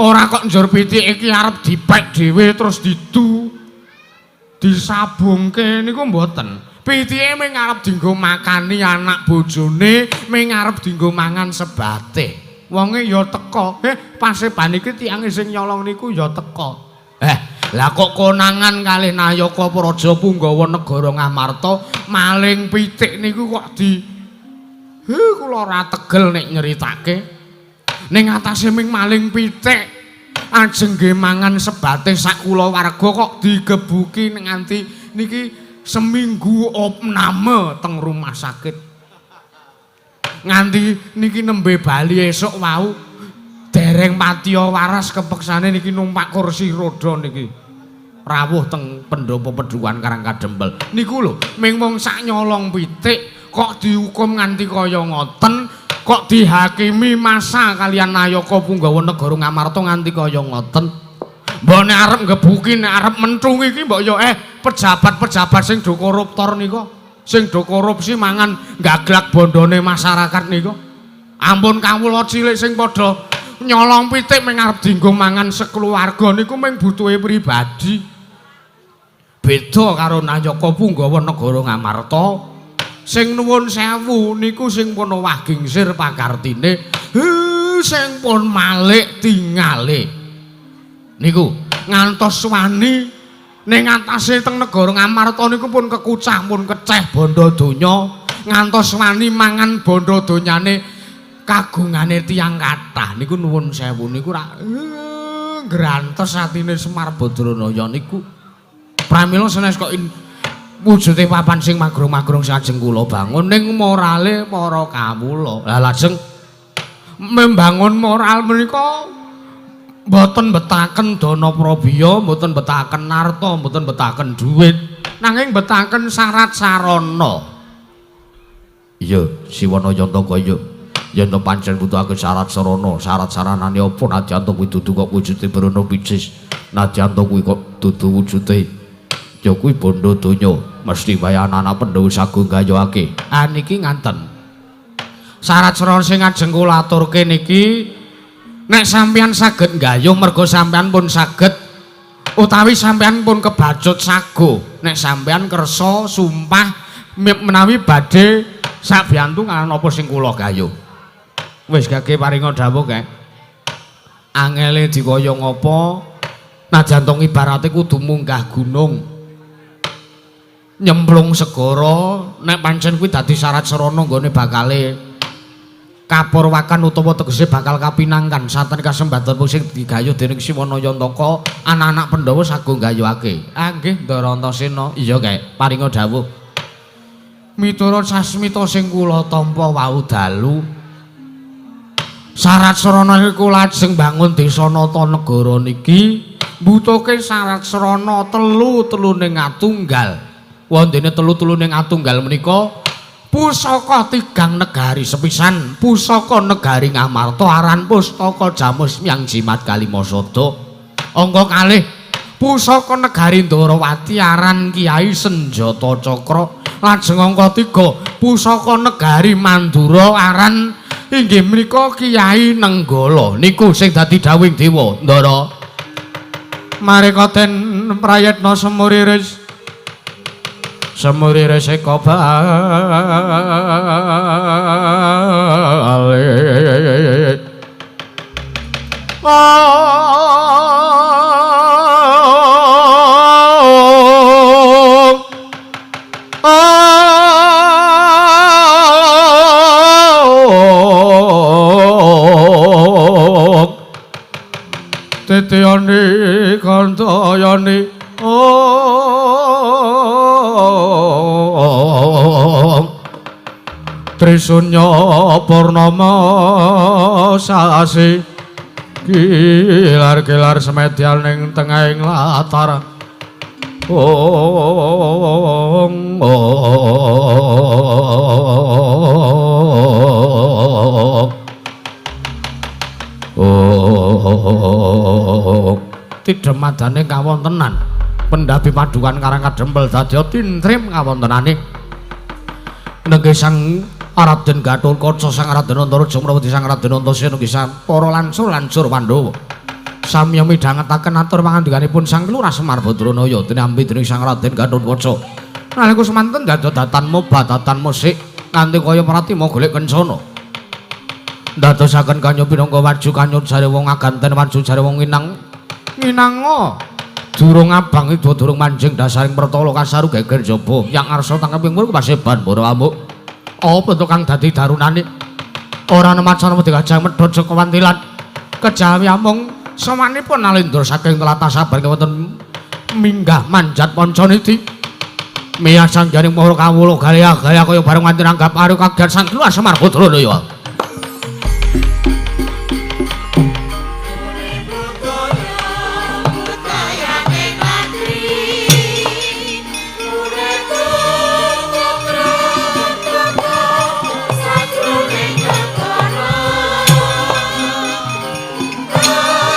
ora kok njur pitike iki arep dipek dhewe terus didu disabungke niku mboten. Pitike ming arep dienggo makani anak bojone, ming arep dienggo mangan sebate. Wonge ya teka, paseban iki tiyange sing nyolong niku ya teka. Lah kok konangan kalih Nayaka Praja Punggawa Negara Ngamarta maling pitik niku kok di kula ora tegel nek nyeritake. Ning atase ming maling pitik ajeng nggih mangan sebate sak kulawarga kok digebuki nganti niki seminggu opname teng rumah sakit. Nganti niki nembe bali esuk wau dereng patiya waras kepeksane niki numpak kursi roda niki. Rawuh teng pendopo pedukuhan Karang Kadempel. Niku lho, ming wong sak nyolong pitik kok dihukum nganti kaya ngoten, kok dihakimi massa kalian Nayaka Punggawa Negara Ngamarta nganti kaya ngoten. Mbok nek arep nggebuki, nek arep menthung iki mbok ya pejabat-pejabat sing do koruptor nika, sing do korupsi mangan gaglak bondone masyarakat nika. Ampun kawula cilik sing padha nyolong pitik ming arep dienggo mangan sekeluarga niku ming butuhe pribadi. Beda karo Nayaka Punggawa Negara Ngamarta sing nuwun sewu niku sing pun owah gingsir pakartine, sing pun malik tingale niku ngantos wani ning atase teng negara Ngamarta niku pun kekucah pun keceh bondo donya, ngantos wani mangan bondo donyane kagungane tiyang kathah niku nuwun sewu niku rak grantes atine Semar Badranaya niku. Pramila senes kok wujude papan sing magrong-magrong sing ajeng kula bangun ning morale para kawula. Lah lajeng membangun moral menika mboten betaken dana prabiya, mboten betaken arta, mboten betaken dhuwit, nanging betaken syarat sarana. Iya, Siwana Yantaka iya. Yen to pancen butuhake syarat sarana, syarat saranane apa nadyan to kuwi dudu kok wujude brana picis. Nadyan to kuwi kok dudu wujude ya kuwi bondo donya, mesti wae anak-anak Pandhawa sagung gayuhake. Ah niki nganten. Syarat sarana sing ajeng kula aturke niki nek sampeyan saged nggayuh merga sampeyan pun saged utawi sampeyan pun kebacut sago. Nek sampeyan kersa sumpah menawi badhe sabiyantu napa sing kula gayuh. Wis gage paringa dawuh kek. Angele dikaya ngapa? Najan to ibarate kudu munggah gunung. Nyemplung segara, nek pancen kuwi dadi syarat sarana nggone bakale kapurwakan utawa tegese bakal kapinangkan santen kasembatan sing digayuh dening Siwana Yantaka, anak-anak Pandhawa sagung gayuhake. Ah nggih Ndara Antasena. Iya kek, paringa dawuh. Miturut sasmita sing kula tampa wau dalu, syarat sarana iku lajeng bangun desa nata negara niki mbutuhke syarat sarana telu-teluning atunggal. Wondene telu-teluning atunggal menika pusaka tigang negari sepisan, pusaka negari Ngamarta aran pustaka Jamus Myang Jimat Kalimasada. Angka kalih pusaka negari Ndorowati aran Kiai Senjata Cakra. Lajeng angka 3 pusaka negari Mandura aran inggih menika Kiai Nenggala. Niku sing dadi dawuhing dewa Ndara. Mareka den prayitna semuriris semuriris eka balik. Titiyani kantayani ong Trisunya purnama sasi kilar-kilar semedyan ning tengahing latar ong ong tidhem madane kawontenan pendhapi padukan Karang Kadempel dadi tintrim kawontenane nenggih Sang Raden Gathotkaca, Sang Raden Antareja Mrawati, Sang Raden Antasena nggih para lansur-lansur Pandhawa samiya midhangetaken atur pangandikanipun Sang Lurah Semar Badranaya tinampi dening Sang Raden Gathotkaca. Nalika semanten dados datan moba datan musik nganti kaya pratima golek kencana. Ndadosaken kanya pinangka waju kanyut jare wong aganten waju jare wong nginang nginanga durung abang ida durung manjing dasaring pertala kasaru geger jaba yang arsa tangkeping mur paseban para amuk. Apa to kang dadi darunane ora ana macana wedi gajah medhot saka wantilan kejawi amung sawanipun Nalendra saking tlatah sabar wonten minggah manjat pancaniti miyah sangjaning para kawula gaya-gaya kaya bareng nganti nanggap aru kagiat Sang Lurah Semar Badranaya. Bye.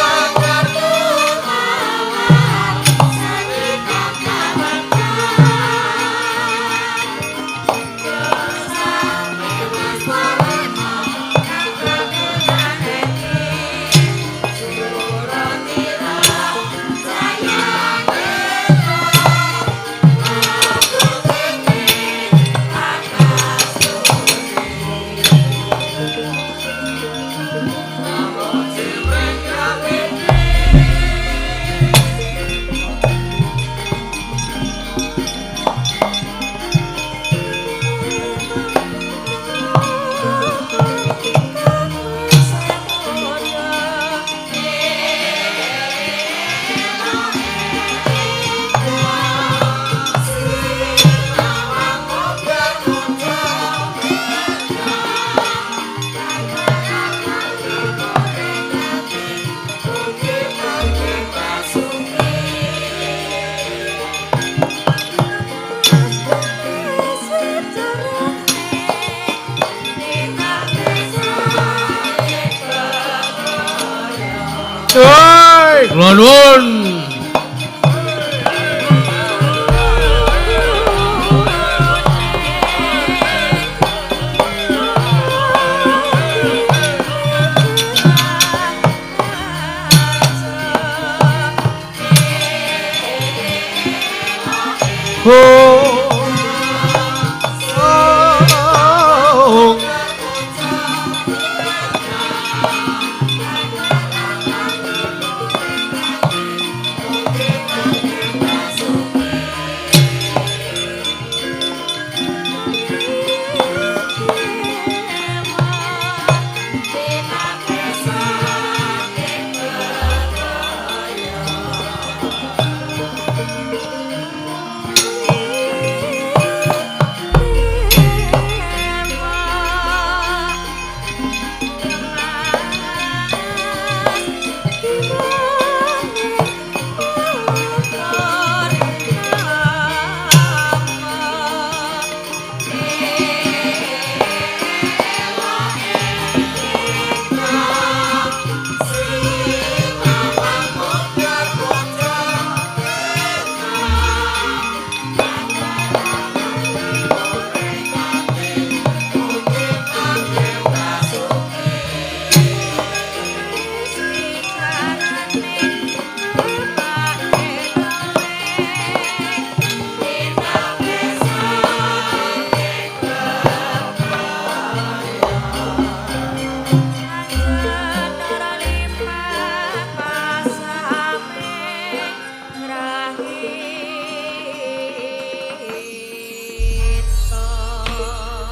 Kula nuwun.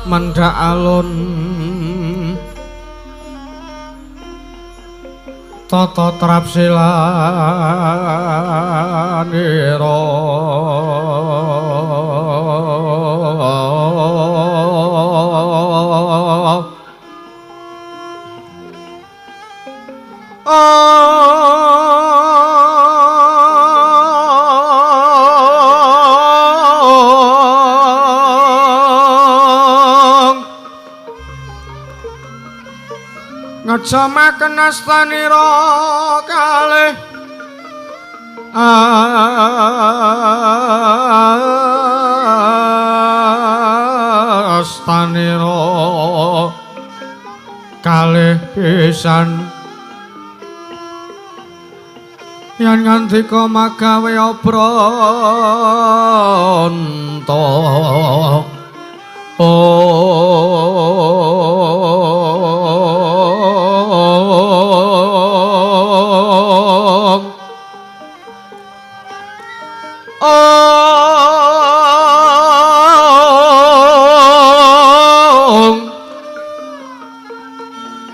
Mendhak alun tata trapsilanira ngejamaken astanira kalih astanira kalih pisan yen ngandika magawe obranta.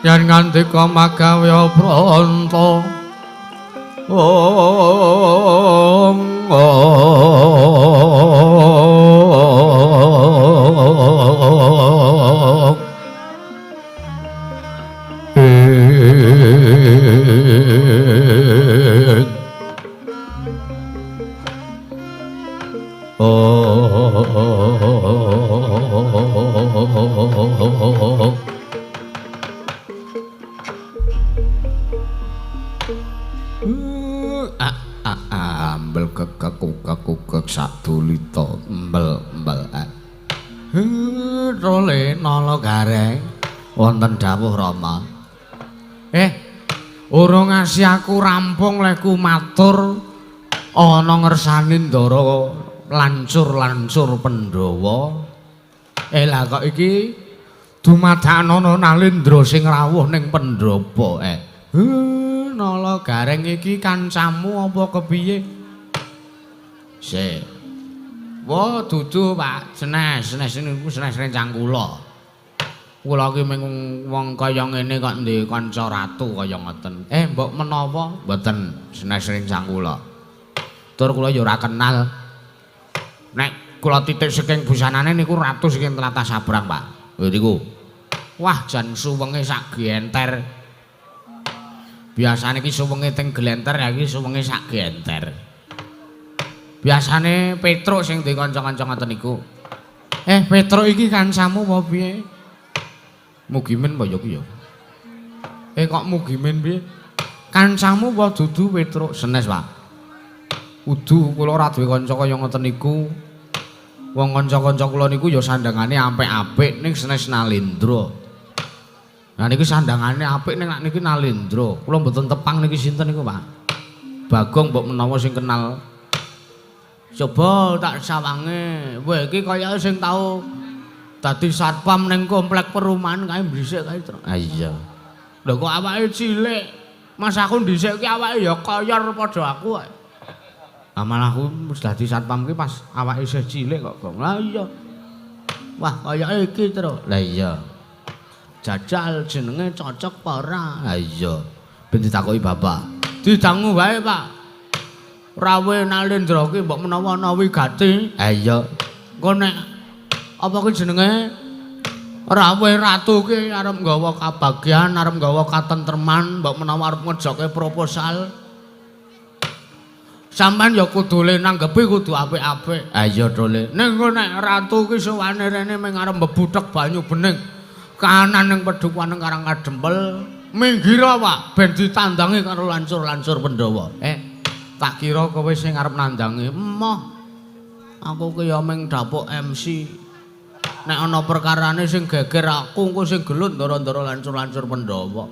Yen ngandika magawe obranta. Ong ong ing ong. Ambel kekek sadulita mbel mbel. Role nala gareng wonten dawuh Rama. Urung ngasih aku rampung lehku matur ana ngersani ndara lancur-lancur Pandhawa. Lah kok iki dumadakana Nalindra sing rawuh ning Pandhapa. Nala gareng iki kancamu apa kepiye? Sik. Wah, dudu, Pak. Senes, senes niku senes rencang kula. Kula iki mung wong kaya ngene kok ndek kanca ratu kaya ngoten. Mbok menawa mboten senes rencang kula. Tur kula ya ora kenal. Nek kula titik saking busanane niku ratu saking tlatah Sabrang, Pak. Lho niku. Wah, jan suwenge sak genter. Biasane iki suwenge teng glenter, ya iki suwenge sak genter. Biasane Petruk sing duwe kanca-kanca ngoten niku. Petruk iki kancamu apa piye? Mugimin apa ya ki ya? Kok Mugimin piye? Kancamu apa dudu Petruk? Senes, Pak. Udu kula ora duwe kanca kaya ngoten niku. Wong kanca-kanca kula niku ya sandangane apik-apik ning senes Nalendra. Nah niki sandangane apik ning niki Nalendra. Kula mboten tepang niki sinten niku, Pak. Bagong mbok menawa sing kenal. Coba tak sawange. Weh iki kaya sing tau dadi satpam ning komplek perumahan kae mblisik kae. Ah iya. Lho kok awake cilik. Mas aku dhisik ki awake ya koyor padha aku kok. Ah malah aku wis dadi satpam ki pas awake isih cilik kok, Gong. Lah iya. Wah, kayake iki, Tru. Lah iya. Jajal jenenge cocok apa ora? Lah iya. Ben ditakoki bapak. Didangu wae, Pak. Rawe Nalendra ki mbok menawa ana wigati. Ha iya. Engko nek apa ki jenenge Rawe Ratu ki arep nggawa kabagyan, arep nggawa katentreman, mbok menawa arep ngejoke proposal. Sampeyan ya kudu le nanggepi kudu apik-apik. Ha iya to le. Ning engko nek ratu ki sowane rene ming arep mbebuthek banyu bening. Kanan ning pedukuhan Karang Kadempel, minggir Pak, ben ditandangi karo lancur-lancur Pandhawa. Tak kira kowe sing arep nandangi. Emoh. Aku ki ya ming dapuk MC. Nek ana perkarane sing geger aku, engko sing gelut ndara-ndara lancur-lancur Pandhawa.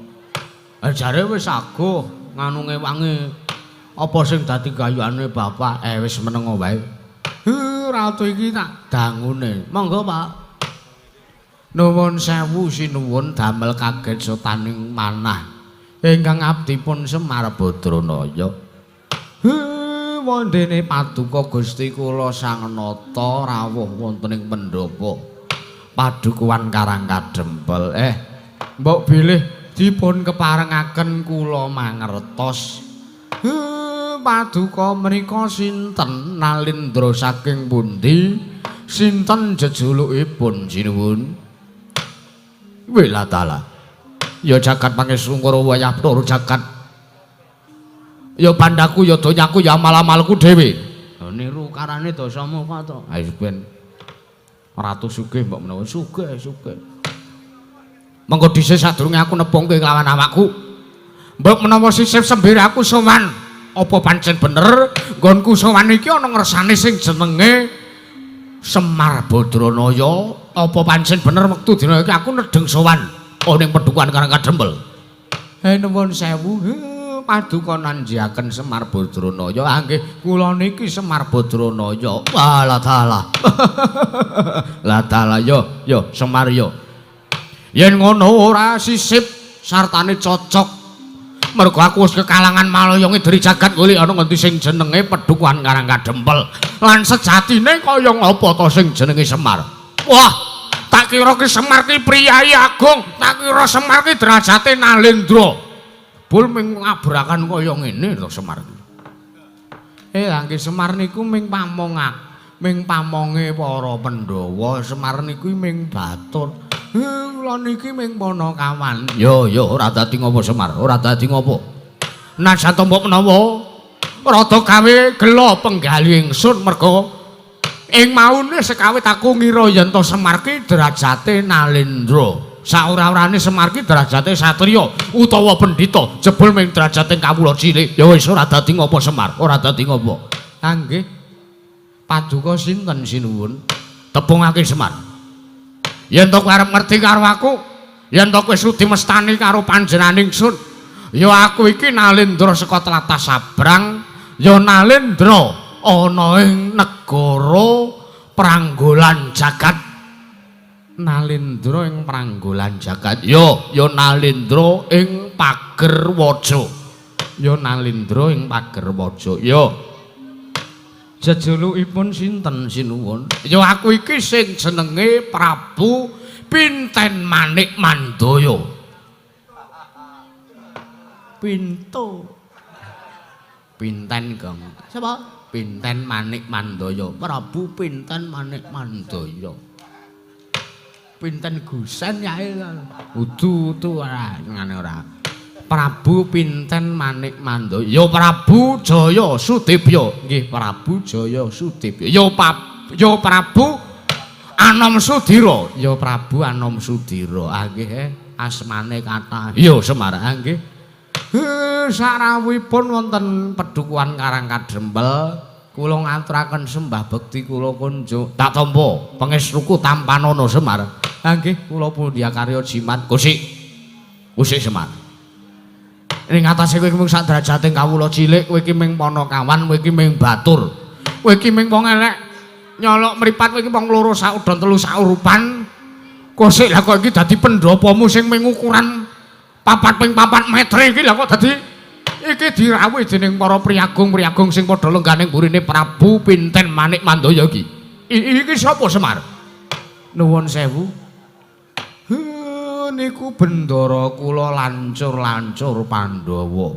Jare wis aguh nganu ngewangi apa sing dadi gayane bapak. Wis menengo wae. Ratu iki tak dangune. Monggo, Pak. Nuwun sewu sinuwun damel kaget sotaning manah ingkang abdipun Semar Badranaya. Wondene paduka Gusti kula Sang Nata rawuh wonten ing pendhapa Padukuhan Karang Kadempel. Mbok bilih dipun keparengaken kula mangertos. Paduka menika sinten Nalendra saking pundi? Sinten jejulukipun sinuwun? Wilatala. Ya jagat pangesungkara wayah Bathara jagat. Ya pandaku ya donyaku ya amal-amalku dhewe. Niru karane dasamuka to. Ha wis ben ratu sugih mbok menawa sugih sugih. Mengko dhisik sadurunge aku nepungke kelawan awakku. Mbok menawa sisih sembir aku sowan. Apa pancen bener nggonku sowan iki ana ngersane sing jenenge Semar Badranaya? Apa pancen bener wektu dina iki aku nedheng sowan ana ning pedukuhan Karang Kadempel? Nuwun sewu. Paduka nanjiaken Semar Badranaya. Ah nggih, kula niki Semar Badranaya. Walah dalah. Lah dalah yo, yo Semar yo. Yen ngono ora sisip sartane cocok. Mergo aku wis kekalangan malaya ngideri jagat golek ana ngendi sing jenenge Pedukuhan Karang Kadempel. Lan sejatine kaya ngapa to sing jenenge Semar? Wah, tak kira ki Semar ki priyayi agung, tak kira Semar ki derajate Nalendra. Bul ming abrakan kaya ngene to Semar ki. Lah nggih Semar niku ming pamongak, ming pamonge para Pandhawa. Semar niku ming batur. Kula niki ming panakawan. Yo yo ora dadi ngopo Semar, ora dadi ngopo. Najan to mbok menawa rada gawe gela penggali ingsun merga ing maune sekawit aku ngira yen to Semar ki derajate Nalendra. Saora-orane Semar ki derajate satriya utawa pendhita, jebul ming derajate kawula cilik. Ya wis ora dadi ngopo Semar, ora dadi ngopo. Ha nggih. Paduka sinten sinuwun? Tepungake Semar. Yen to kowe arep ngerti karo aku, yen to kowe sudi mestani karo panjenengan ingsun, ya aku iki Nalendra saka tlatah Sabrang, ya Nalendra ana ing negara Pranggolan Jagat. Nalendra ing Pranggolan Jagat. Ya, ya Nalendra ing Pagerwaja. Ya Nalendra ing Pagerwaja. Ya. Jejulukipun sinten sinuwun? Ya aku iki sing jenenge Prabu Pinten Manik Mandaya. Pinto. Pinten, Gong. Sapa? Pinten Manik Mandaya. Prabu Pinten Manik Mandaya. Pinten Gusen yae. Udu udu ora ngene ora. Prabu Pinten Manik Mandaya. Ya Prabu Jaya Sudibya. Nggih Prabu Jaya Sudibya. Ya ya Prabu Anom Sudira. Ya Prabu Anom Sudira. Ah nggih asmane kathah. Ya Semar. Ah nggih. Sarawuhipun wonten Pedukuhan Karang Kadrembel, kula ngaturaken sembah bekti kula kunjuk. Tak tampa pangestuku tampanana Semar. Ha nggih, kula pundhya karya jimat. Kusik. Kusik Semar. Ing atase kowe iki mung sak derajating kawula cilik, kowe iki mung panakawan, kowe iki mung batur. Kowe iki mung wong elek nyolok mripat, kowe iki wong loro saudon telu saurupan. Kosik lah kok iki dadi pendopomu sing mung ukuran 4 ping 4 meter iki lah kok dadi iki dirawuhi dening para priyagung-priyagung sing padha lengganing burine Prabu Pinten Manik Mandaya iki. Iki sapa Semar? Nuwun sewu. Niku bendara kula lancur-lancur Pandhawa.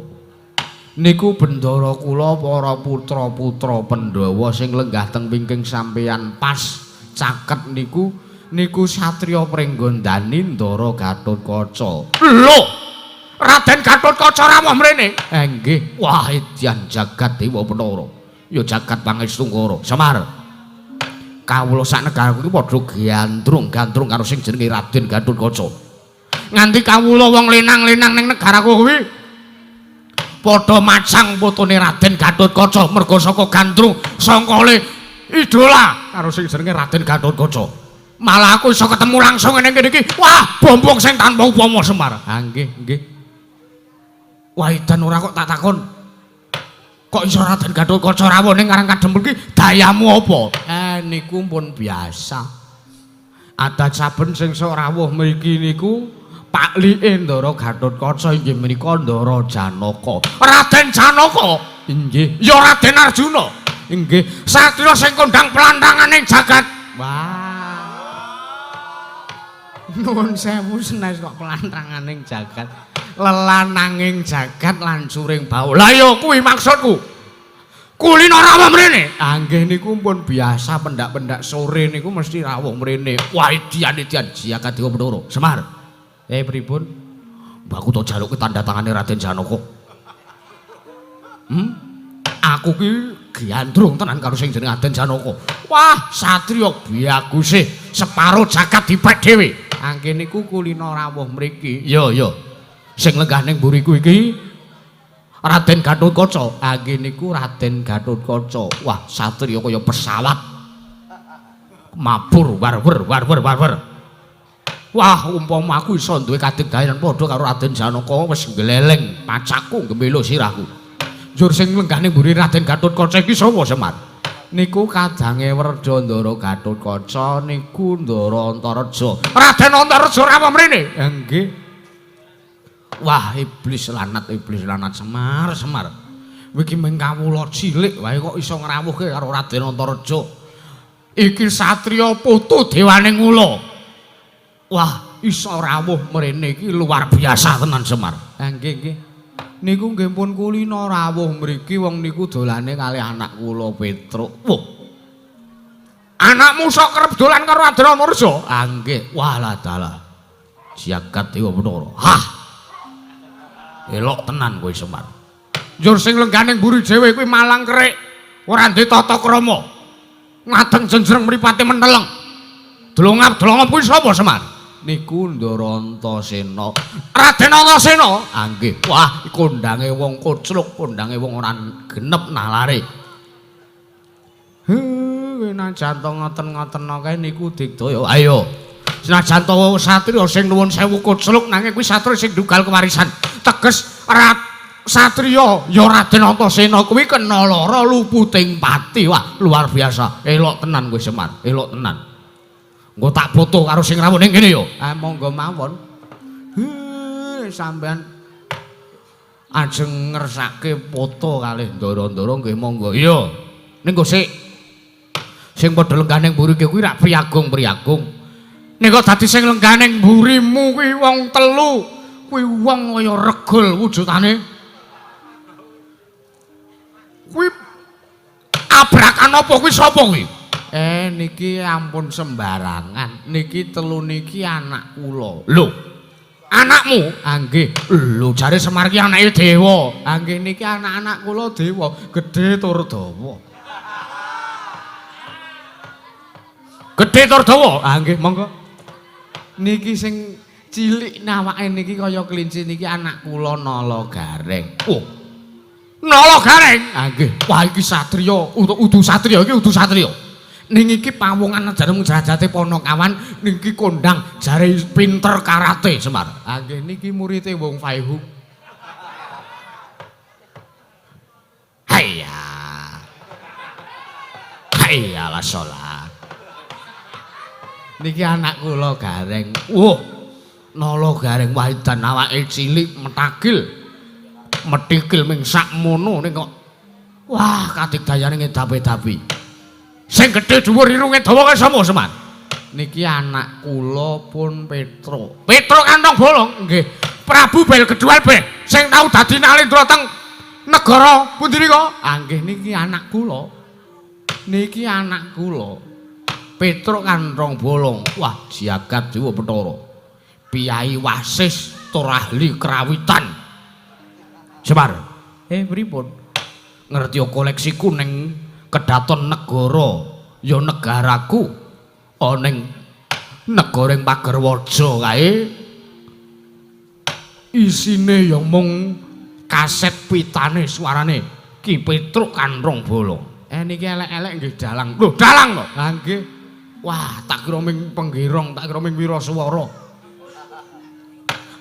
Niku bendara kula para putra-putra Pandhawa sing lenggah teng wingking sampeyan pas caket niku niku satriya Pringgondani Ndara Gatotkaca. Lho! Raden Gatotkaca rawuh mrene? Nggih. Wah, edan jagat Dewa Petara. Ya jagat Pangestungkara. Semar. Kawula sak negara iki padha gandrung-gandrung karo sing jenenge Raden Gatotkaca. Nganti kawula wong lenang-lenang ning negaraku kuwi padha macang putune Raden Gatotkaca merga saka gandrung sangkale idola karo sing jenenge Raden Gatotkaca. Malah aku iso ketemu langsung ning kene iki. Wah, bombong sing tanpa upama Semar. Ha nggih, nggih. Wah, edan ora kok tak takon. Kok iso Raden Gatotkaca rawuh ning Karang Kadempel iki dayamu apa? Niku pun biasa. Adat saben sing sok rawuh mriki niku Paklike Ndara Gatotkaca inggih menika Ndara Janaka. Raden Janaka? Inggih. Ya Raden Arjuna. Inggih. Satriya sing kondang pelantangan ing jagat. Wah. Nuwun sewu senes kok pelantangan ing jagat. Lelananging jagat lancuring bau. Lah ya kuwi maksudku. Kulino rawuh mrene. Ah nggih niku pun biasa pendak-pendak sore niku mesti rawuh mrene. Wah, edian-edian jagat Dewa Petara. Semar. Pripun? Mbah aku to jaluke tanda tangane Raden Janaka. Aku ki gandrung tenan karo sing jenenge Raden Janaka. Wah, satriya baguse separo jagat dipek dhewe. Angke niku kulino rawuh mriki. Ya, ya. Sing lenggah ning mburiku iki Raden Gatotkaca. Angke niku Raden Gatotkaca. Wah, satriya kaya pesawat. Mabur warwer warwer warwer. Wah, umpama aku iso duwe kadigdayan padha karo Raden Janaka wis gleleng pacakku gemelo sirahku. Njur sing lenggah ning mburi Raden Gatotkaca iki sapa Semar? Niku kadange Werda Ndara Gatotkaca niku Ndara Antareja. Raden Antareja rawuh mrene? Nggih. Wah, iblis lanat Semar, Semar. Kowe iki mung kawula cilik wae kok iso ngrawuhke karo Raden Antareja. Iki satriya putu dewaning ula. Wah, iso rawuh mrene iki luar biasa tenan Semar. Ha nggih, nggih. Niku nggih pun kulino rawuh mriki wong niku dolane kalih anak kula Petruk. Wah. Anakmu sok kerep dolan karo Raden Antareja? Ha nggih. Wah lah dalah. Jagat Dewa Petara. Hah. Elok tenan kowe Semar. Njur sing lenggah ning mburi dhewe kuwi malang kerik. Ora ndek tata krama. Ngadeng jenjreng mripate menteleng. Dlongap-dlongop kuwi sapa Semar? Niku Ndara Antasena. Raden Antasena? Ah nggih. Wah, kondange wong kocluk, kondange wong ora genep nalare. Heh, najan to ngoten-ngoten kae niku digdaya. Ayo. Senajan to satriya sing nuwun sewu kocluk nanging kuwi satriya sing ndugal kewarisan. Teges satriya ya Raden Antasena kuwi kena lara luputing pati. Wah, luar biasa. Elok tenan kowe Semar, elok tenan. Engko tak foto karo sing rawuh ning kene ya. Ah monggo mawon. Heh, sampean ajeng ngersake foto kalih ndara-ndara nggih monggo. Iya. Ning kok sik sing padha lenggah ning mburi kuwi rak priyagung-priyagung. Ning kok dadi sing lenggah ning mburimu kuwi wong telu, kuwi wong kaya regul wujudane. Kuwi abrakan apa kuwi sapa kuwi? Niki ampun sembarangan. Niki telu niki anak kula. Lho. Anakmu? Ah nggih. Lho jare Semar ki anake dewa. Ah nggih niki anak-anak kula dewa, gedhe tur dawa. Gedhe tur dawa? Ah nggih, monggo. Niki sing Cilik nawake niki kaya kelinci niki anak kula Nala Gareng. Oh. Nala Gareng. Ah nggih. Wah iki satriya, udu satriya iki udu satriya. Ning iki pawongan jare mung derajate Ponokawan niki kondang jare pinter karate Semar. Ah nggih niki murite Wong Fai Hung. Hayya. Hayya la sholat. Niki anak kula Gareng. Wah, Nala Gareng wahidan awake cilik metakil. Metikil ming sakmono ning kok wah kadigdayane ngedapi-dapi. Sing gedhe dhuwur irunge dawa kaya sapa Semar? Niki anak kula pun Petruk. Petruk kantong bolong nggih. Prabu Bel Gedhual Beh sing tau dadi nalendra teng negara pundi nika? Ah nggih niki anak kula. Niki anak kula. Petruk kantong bolong. Wah, jagat dewa Bathara. Piyai wasis tur ahli krawitan. Semar. Pripun? Ngerti koleksiku ning kedaton negara ya negaraku ana ning negara ing Pagerwaja kae isine ya mung kaset pitane suarane Ki Petruk Kanthong Bolong. Niki elek-elek nggih dalang. Lho, dalang lho. Lah nggih. Wah, tak kira ming penggirong, tak kira ming wiraswara.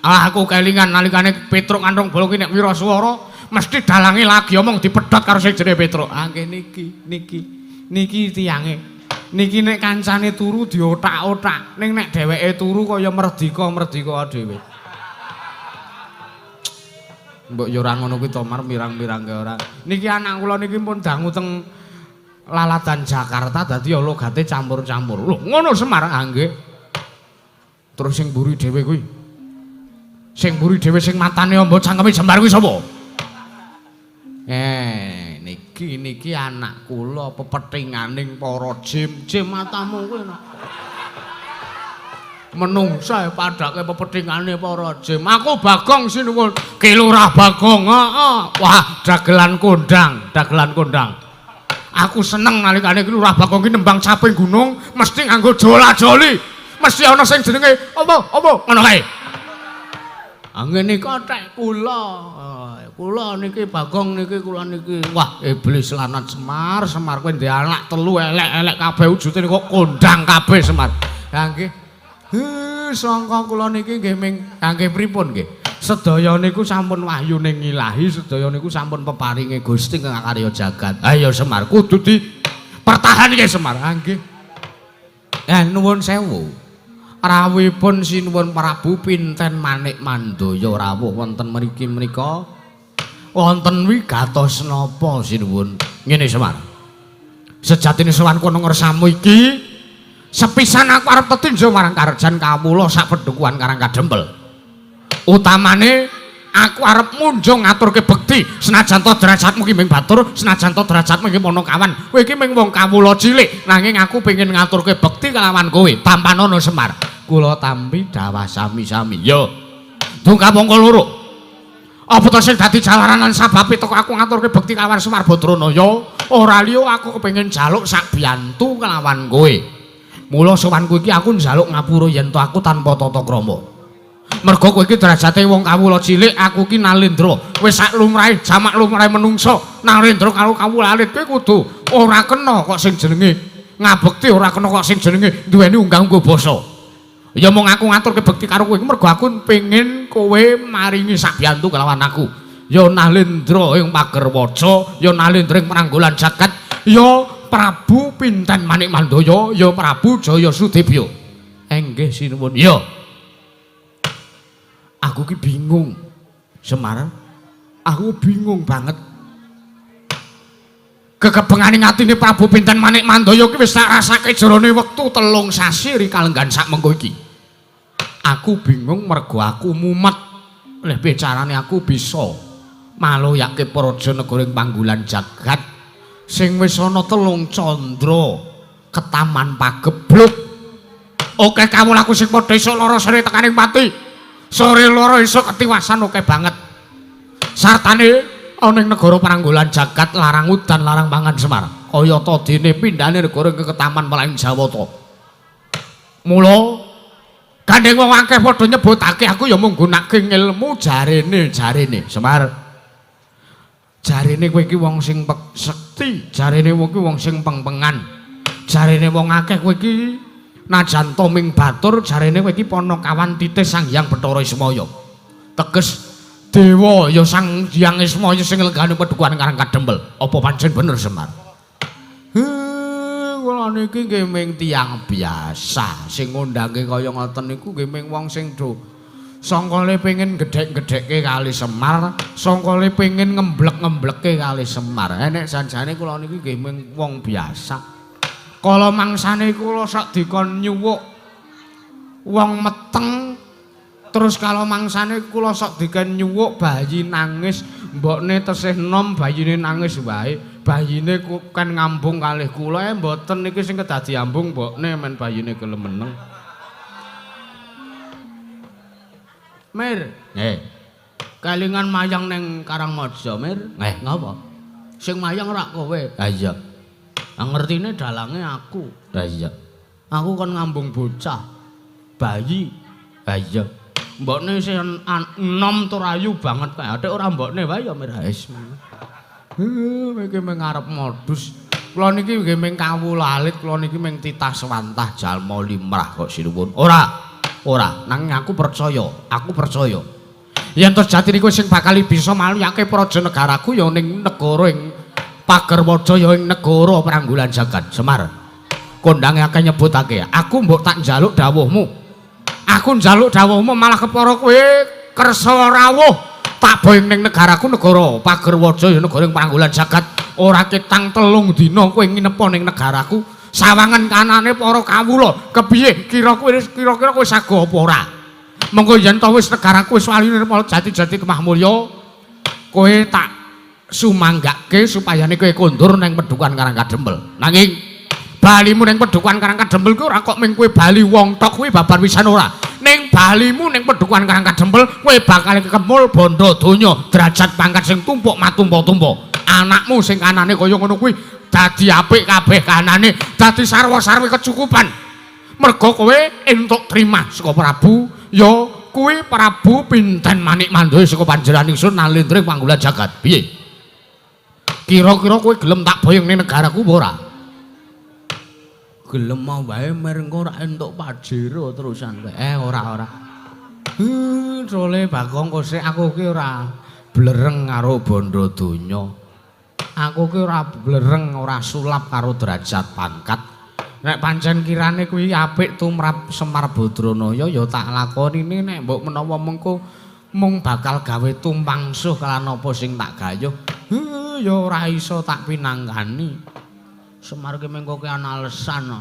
Ah, aku kelingan nalikane Petruk Kanthong Bolong ki nek wiraswara mesti dalange lagi omong dipedhot karo sing jenenge Petruk. Ah nggih niki, niki. Niki tiyange. Niki nek kancane turu diotak-otak, ning nek dheweke turu kaya merdika-merdika dhewe. Mbok ya ora ngono kuwi to Mar, mirang-mirangke ora. Niki anak kula niki pun dangu teng laladan Jakarta dadi ya logate campur-campur. Lho, ngono Semar. Ah nggih. Terus sing mburi dhewe kuwi. Sing mburi dhewe sing matane amba cangkeme jembar kuwi sapa? Niki niki anak kula pepetinganing para jim-jim matamu kuwi. Menungsa padake pepetingane para jim. Aku Bagong sinuwun. Ki Lurah Bagong. Heeh. Wah, dagelan kondang, dagelan kondang. Aku seneng nalikane Ki Lurah Bagong ki nembang caping gunung mesti nganggo jola-joli. Mesti ana sing jenenge apa? Apa? Ngono kae. Ah ngene kok tek kula. Kula niki Bagong niki kula niki. Wah, iblis lanat Semar, Semar kowe ndek anak telu elek-elek kabeh wujude kok kondang kabeh Semar. Ha nggih. Sangka kula niki nggih ming kangge pripun nggih. Sedaya niku sampun wahyuning Ilahi, sedaya niku sampun peparinge Gusti ingkang akarya jagat. Ayo Semar kudu dipertahanke Semar. Ha nggih. Nuwun sewu. Rawuhipun sinuwun Prabu Pinten Manik Mandaya rawuh wonten mriki menika. Wonten wigatos napa sinuwun? Ngene Semar. Sejatine sowanku ana ngersamu iki sepisan aku arep tetinjo marang karajan kawula sak pedukuhan Karang Kadempel. Utamane aku arep munjung ngaturke bekti senajan to derajatmu ki ming batur, senajan to derajatmu ki Ponokawan. Kowe iki ming wong kawula cilik, nanging aku pengin ngaturke bekti kelawan kowe. Tampanono Semar. Kula tampi dawah sami-sami. Yo. Dungkap angka loro. Apa to sing dadi jalaran lan sababe teko aku ngaturke bekti kelawan Semar Badranaya? Ora liya aku kepengin njaluk sak biyantu kelawan kowe. Mula sowanku iki aku njaluk ngapura yen to aku tanpa tata krama. Merga kowe iki derajate wong kawula cilik, aku iki nalendra. Wis sak lumrahe jamak lumrahe menungsa, nalendra karo kawula alit kowe kudu ora kena kok sing jenenge ngabekti, ora kena kok sing jenenge duweni unggah-ungguh basa. Ya mung aku ngaturke bekti karo kowe iki merga aku pengin kowe maringi sabiyantu kelawan aku. Ya nalendra ing Pagerwaja, ya nalendra ing Pranggolan jagat, ya Prabu Pinten Manik Mandaya, ya Prabu Jaya Sudebya. Enggih sinuwun. Ya. Aku ki bingung. Semar. Aku bingung banget. Kekebengane atine Prabu Pinten Manik Mandaya ki wis tak rasake jerone wektu 3 sasi rikalenggan sak mengko iki. Aku bingung mergo aku mumet. Leh bicarane aku bisa maloyake praja negara ing Panggulan jagat sing wis ana 3 candra ketaman pagebluk. Oke kawulaku sing padha esuk lara sore tekaning pati. Sore lara esuk ketiwasan oke banget. Sartane ana ing negara Pranggolan jagat larang udan larang pangan Semar. Kayata dene pindhane negara ing ketaman melaing Jawata. Mula Gandeng wong akeh padha nyebutake aku ya mung nggunakake ilmu jarene Semar. Jarene kowe iki wong sing sekti, jarene kowe iki wong sing pengpengan. Jarene wong akeh kowe iki najan toming batur, jarene kowe iki panakawan titih Sang Hyang Bathara Ismaya. Teges dewa ya Sang Hyang Ismaya sing lenggane Padukuhan Karang Kadempel. Apa pancen bener Semar? Kula niki nggih ming tiyang biasa sing ngundangke kaya ngoten niku nggih ming wong sing do sangkale pengin gedhek-gedhekke kali Semar, sangkale pengin ngemblek-ngemblekke kali Semar. Nek janjane kula niki nggih ming wong biasa. Kala mangsane kula sak dikon nyuwuk wong meteng, terus kala mangsane kula sok dikon nyuwuk bayi nangis, mbokne tesih enom bayine nangis wae. Bayine kan ngambung kalih kula, mboten niki sing kedah diambung mbokne men bayine gelem meneng. Mir, nggih. Kelingan mayang ning Karangmaja, Mir. Nggih, ngapa? Sing mayang rak kowe. Ha iya. Ah ngertine dalange aku. Ha iya. Aku kon ngambung bocah bayi. Ha iya. Mbokne isih enom tur ayu banget kae. Atik ora mbokne wae ya Mir. Wis. Iki mung arep modus. Kula niki nggih mung kawula alit, kula niki mung titah sewantah jalma limrah kok sinuwun. Ora. Ora, nanging aku percaya, aku percaya. Yen to jatine kowe sing bakal bisa maluyake praja negaraku ya ning negara ing Pagerwaja ya ing negara Pranggulan Jagat. Semar. Kondange akeh nyebutake, aku mbok tak njaluk dawuhmu. Aku njaluk dawuhmu malah kepara kowe kersa rawuh. Tak boyong ning negaraku negara Pagerwaja ya negara ing Pranggulan Jagat. Ora ketang 3 dina kowe nginepa ning negaraku. Sawangan kanane para kawula kepiye kira-kira kowe sago apa ora? Monggo yen to wis negaraku wis wali nirmala jati-jati kemah mulya, kowe tak sumanggake supayane kowe kondur ning Padukuhan Karang Kadempel. Nanging balimu ning Padukuhan Karang Kadempel kuwi ora kok mung kowe bali wong tok kuwi babar pisan ora. Ning balimu ning Padukuhan Karang Kadempel kowe bakal kekemul bondo donya, derajat pangkat sing tumpuk matumpa-tumpa. Anakmu sing kanane kaya ngono kuwi dadi apik kabeh kanane, dadi sarwa-sarwi kecukupan. Merga kowe entuk trima saka Prabu, ya kuwi Prabu Pinten Manik Mandaya saka panjenengan ingsun nalendra panggulan jagat. Piye? Kira-kira kowe gelem tak boyong ning negaraku apa ora? Gelem wae mer engko ora entuk pajero terusan kowe. Ora ora. Sole Bagong kosek aku ki ora blereng karo bondo donya. Aku ki ora blereng, ora sulap karo derajat pangkat. Nek pancen kirane kuwi apik tumrap Semar Badranaya ya tak lakoni. Nek mbok menawa mengko mung bakal gawe tumpangsuh kelan apa sing tak gayuh, ya ora iso tak pinangkani. Semar ki mengko ki ana alesan.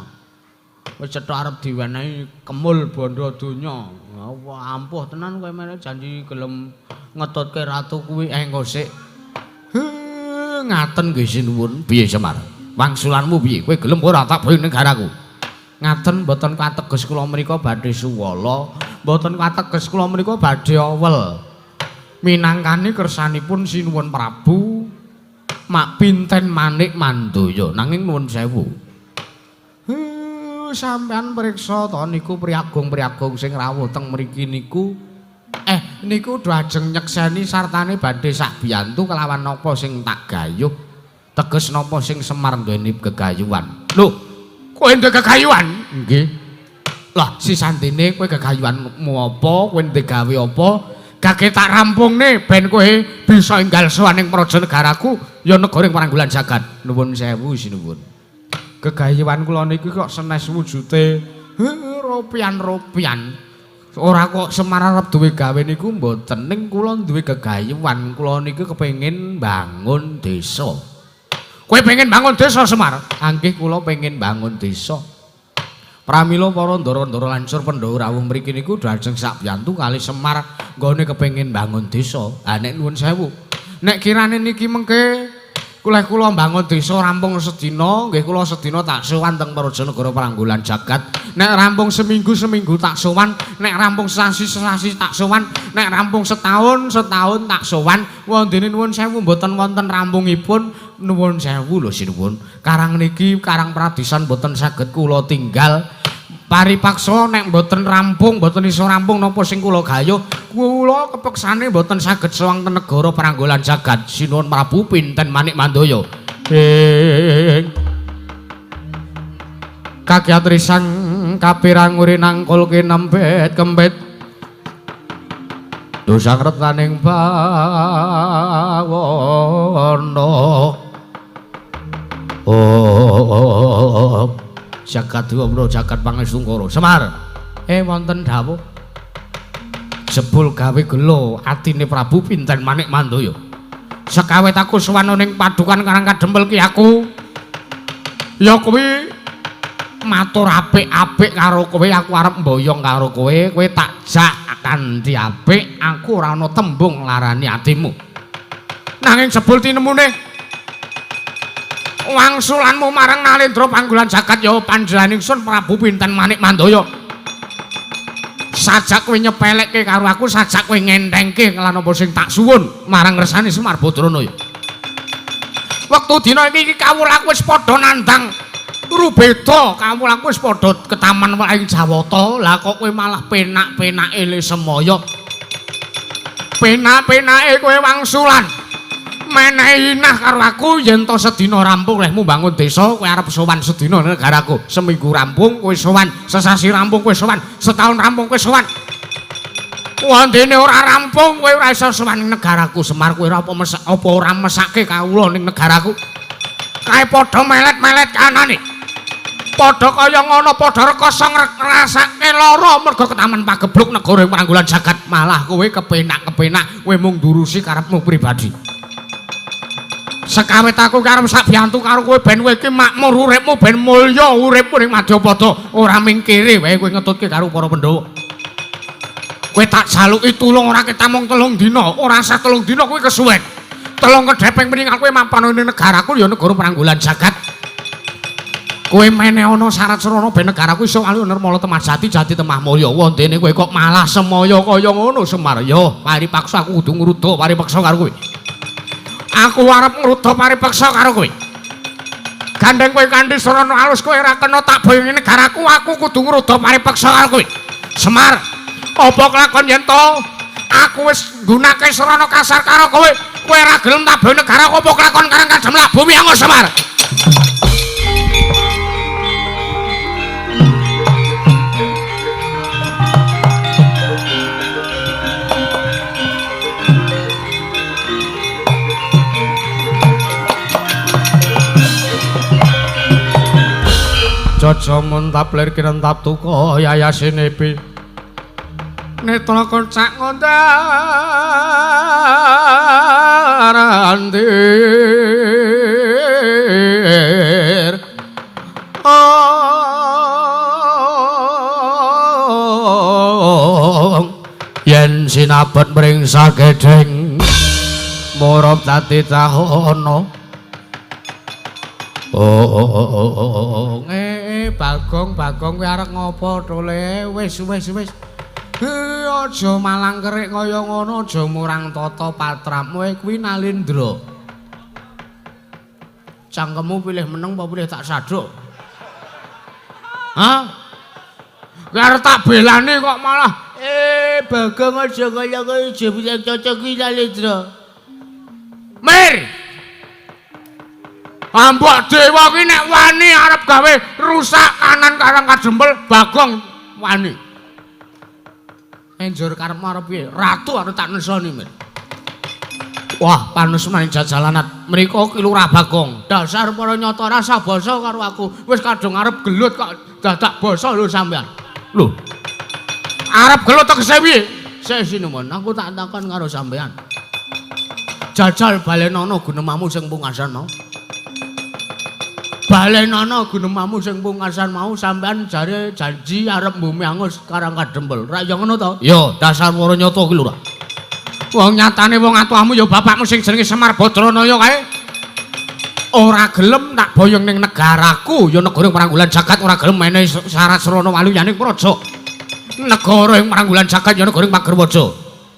Wis cetha arep diwenehi kemul bondo donya. Wah, ampuh tenan kowe mene janji gelem ngetutke ratu kuwi engko sik. Ngaten nggih sinuwun. Piye Semar? Wangsulanmu piye? Kowe gelem ora tak boyong negaraku? Ngaten mboten kateges kula mriku badhe suwala, mboten kateges kula mriku badhe awel. Minangkani kersanipun Sinuwun Prabu Mak Pinten Manik Mandaya. Nanging nuwun sewu. Sampean priksa to niku priagung-priagung sing rawuh teng mriki niku. Niku do ajeng nyekseni sartane badhe sak biyantu kelawan napa sing tak gayuh. Teges napa sing Semar nggone gegayuhan. Lho, kowe ndek gegayuhan? Nggih. Lah, sisantene kowe gegayuhanmu apa? Kowe ndek gawe apa? Gage tak rampungne ben kowe bisa enggal sowan ning praja negaraku ya negara ing Pranggulan Jagat. Nuwun sewu sinuwun. Gegayuhan kula niki kok senes wujute ropian-ropian. Ora kok Semar arep duwe gawe niku mboten, ning kula duwe gegayuhan. Kula niki kepengin bangun desa. Kowe pengen bangun desa Semar? Angkih kula pengen bangun desa. Pramila para ndara-ndara lancur Pandhawa rawuh mriki niku dajeng sak biyantu kali Semar nggone kepengin bangun desa. Ha nek nuwun sewu. Nek kirane niki mengke kula bangun desa rampung sedina, nggih kula sedina tak sowan teng Praja Negara Pranggulan Jagat. Nek rampung seminggu-seminggu tak sowan, nek rampung sesasi-sesasi tak sowan, nek rampung setahun-setahun tak sowan. Wondene nuwun sewu mboten wonten rampungipun. Nuwun sewu lho sinuwun. Karang niki Karang Pradisan mboten saged kula tinggal. Paripaksa nek mboten rampung, mboten iso rampung napa sing kula gayuh, kula kepeksane mboten saged sowan ten negara Pranggolan jagat. Sinuwun Prabu Pinten Manik Mandaya. Ing kakyat risang kapirang uri nangkul kinempit kempit dosang retaning bawana. Oh, jagat wamra jagat pangestungkara Semar. Wonten dawuh jebul gawe gelo atine Prabu Pinten Manik Mandaya. Sekawet aku sowan ning padukan Karang Kadempel ki aku ya kuwi matur apik-apik karo kowe, aku arep mboyong karo kowe, kowe tak jak kanthi apik, aku ora ana tembung larani atimu. Nanging jebul tinemune wangsulanmu marang Nalendra Panggolan jagat ya panjenengan ingsun Prabu Pinten Manik Mandaya. Sajak kowe nyepelekke karo aku, sajak kowe ngentengke lan apa sing tak suwun marang ngersane Semar Badranaya. Wektu dina iki kawula aku wis padha nandang rubeda, kawula aku wis padha ketaman wae Jawata, lah kok kowe malah penak-penake le semaya. Penak-penake kowe wangsulan menehi inah karo aku yen to sedina rampung lehmu bangun desa, kowe arep sowan sedina negaraku. Seminggu rampung kowe sowan, sesasi rampung kowe sowan, setahun rampung kowe sowan. Wondene ora rampung kowe ora iso sowan ning negaraku. Semar kowe ora apa mesak apa ora mesake kawula ning negaraku. Kae padha melet-melet kanane. Padha kaya ngono, padha rekoso ngrasake lara mergo ketaman pagebluk negara ing Pranggolan jagat. Malah kowe kepenak-kepenak, kowe mung ndurusi karepmu pribadi. Sekawet aku karo sak biyantu karo kowe ben kowe iki makmur uripmu, ben mulya uripmu ning Madyapada, ora mingkire wae kowe ngetutke karo para Pandhawa. Kowe tak jaluki tulung ora ketamung 3 dina, ora sah 3 dina kowe kesuwen. 3 kedhepeng mending kowe mapan ning negaraku ya negara Pranggolan jagat. Kowe meneh ana syarat srana ben negaraku iso alih nirmala temah jati jati temah mulya. Wondene kowe kok malah semaya kaya ngono Semar. Ya paripaksa aku kudu ngruda paripaksa karo kowe. Aku arep ngruda paripaksa karo kowe. Gandeng kowe kanthi srana alus kowe ora kena tak boyongi negaraku, aku kudu ngruda paripaksa karo kowe. Semar, apa kelakon yen to aku wis nggunakake srana kasar karo kowe, kowe ora gelem tak boyong negaraku, apa kelakon Karang Kadempel bumi angus Semar. Jaja muntap lir kinentap tuka yayasine pi netra kocak ngondarandir. Yen sinabet mring sagedheng murup dadi tahono. Oh, Bagong, Bagong kowe arep ngopo to le? Wis, wis, wis. Aja malang kerik kaya ngono, aja murang tata patrapmu kuwi Nalendra. Cangkemmu pilih meneng apa pilih tak saduk? Hah? Kowe arep tak belani kok malah Bagong aja kaya kowe aja pilih cocok kuwi Nalendra. Mir. Ambok dewa ki nek wani arep gawe rusak kanan Karang Kadempel, Bagong wani. Enjur karepmu arep piye? Ratu arep tak nesoni, Mir. Wah, panes maning jajalanat. Mriko ki Lurah Bagong. Dasar para nyata rasa basa karo aku. Wis kadung arep gelut kok dadak basa lho sampean. Lho. Arep gelut tegese piye? Sik sinuwun, aku tak takon karo sampean. Jajal balenono gunemamu sing pungkasan mau. Balenono gunemamu sing pungkasan mau sampean jare janji arep mbumi angus Karang Kadempel. Ra ya ngono to? Ya, dasar para nyata ki Lurah. Wong nyatane wong atuamu ya bapakmu sing jenenge Semar Badranaya kae. Ora gelem tak boyong ning negaraku, ya negara Pranggolan jagat ora gelem menehi syarat srana waluyaning praja. Negara ing Pranggolan jagat ya negara ing Pagerwaja.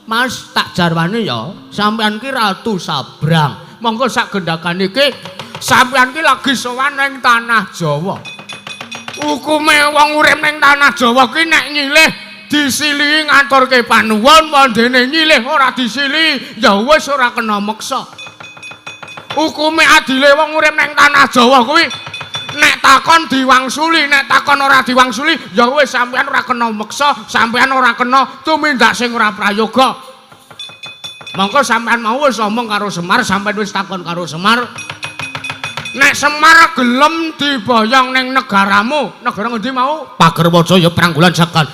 Mas, tak jarwane ya, sampean ki Ratu Sabrang. Monggo sak gendhakan iki sampean ki lagi sowan ning tanah Jawa. Hukume wong urip ning tanah Jawa ki nek nyilih disilihi ngaturke panuwun, wondene nyilih ora disilihi ya wis ora kena meksa. Hukume adile wong urip ning tanah Jawa kuwi nek takon diwangsuli, nek takon ora diwangsuli ya wis sampeyan ora kena meksa, sampeyan ora kena tumindak sing ora prayoga. Mongko sampeyan mau wis omong karo Semar, sampeyan wis takon karo Semar. Nek Semar gelem diboyong ning negaramu, negara ngendi mau? Pagerwaja ya Pranggolan Jagat.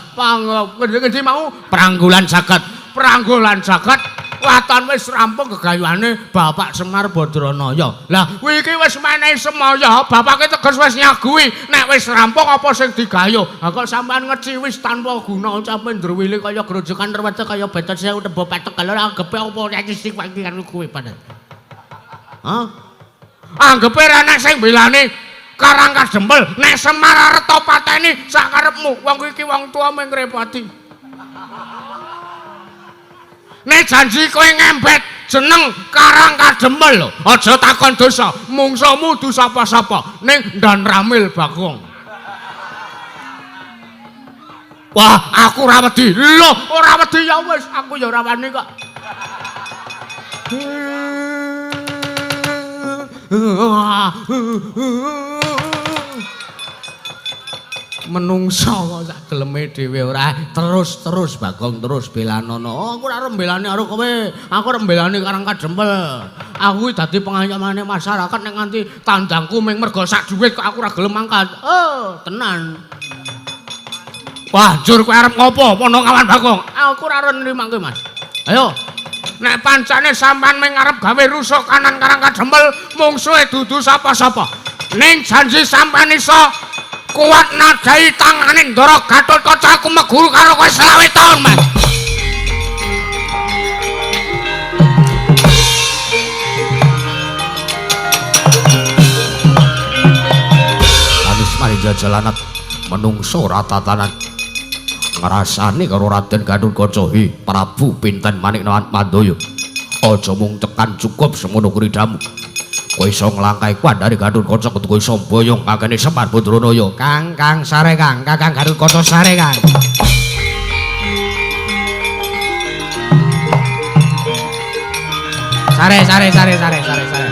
Ngendi mau? Pranggolan Jagat. Pranggolan Jagat. Waton wis rampung gegayuhane Bapak Semar Badranaya. Lah kuwi iki wis menehi semaya, bapake teges wis nyagui nek wis rampung apa sing digayuh. Ha kok sampean ngeciwis tanpa guna ucape ndruwile kaya grojokan rewete kaya betot sewu tebo petek kalor anggepe apa nek sing iki karo kowe padha. Hah? Anggepe ra nek sing belani Karang Kadempel, nek Semar arep to pateni sakarepmu. Wong iki wong tuwa mung ngrepoti. Nek janji kowe ngembet jeneng Karang Kadempel lho, aja takon dosa, mungsuhmu du sapa-sapa ning Ndan Ramil Bagong. Wah, aku ora wedi. Lho, ora wedi ya wis, aku ya ora wani kok. Menungso kok sak geleme dhewe ora terus-terus Bagong terus belanono. Oh, aku ora arep mbelani karo kowe. Aku arep mbelani Karang Kadempel. Aku iki dadi pengayomane masyarakat nek nganti tandangku mung mergo sak dhuwit kok aku ora gelem mangkat. Oh, tenan. Wah, njur kowe arep ngopo Ponokawan Bagong? Aku ora arep nrimake, Mas. Ayo. Nek pancane sampean mung arep gawe rusuh kanan Karang Kadempel, mungsuhe dudu sapa-sapa. Ning janji sampean iso kuat nadai tangane Ndara Gatotkaca aku meguru karo kowe 25 taun, Mas. Anis mari jajalanat menungso ratatanan. Ngrasani karo Raden Gatotkaca, "Hi Prabu Pinten Manik Mandaya, aja mung tekan cukup semono kridamu. Kowe iso nglangkai kuandare Gatotkaca kudu kowe iso mboyong kakene Semar Badranaya." Kang, Kang sare Kang, Kakang Gatotkaca sare Kang. Sare sare sare sare sare sare.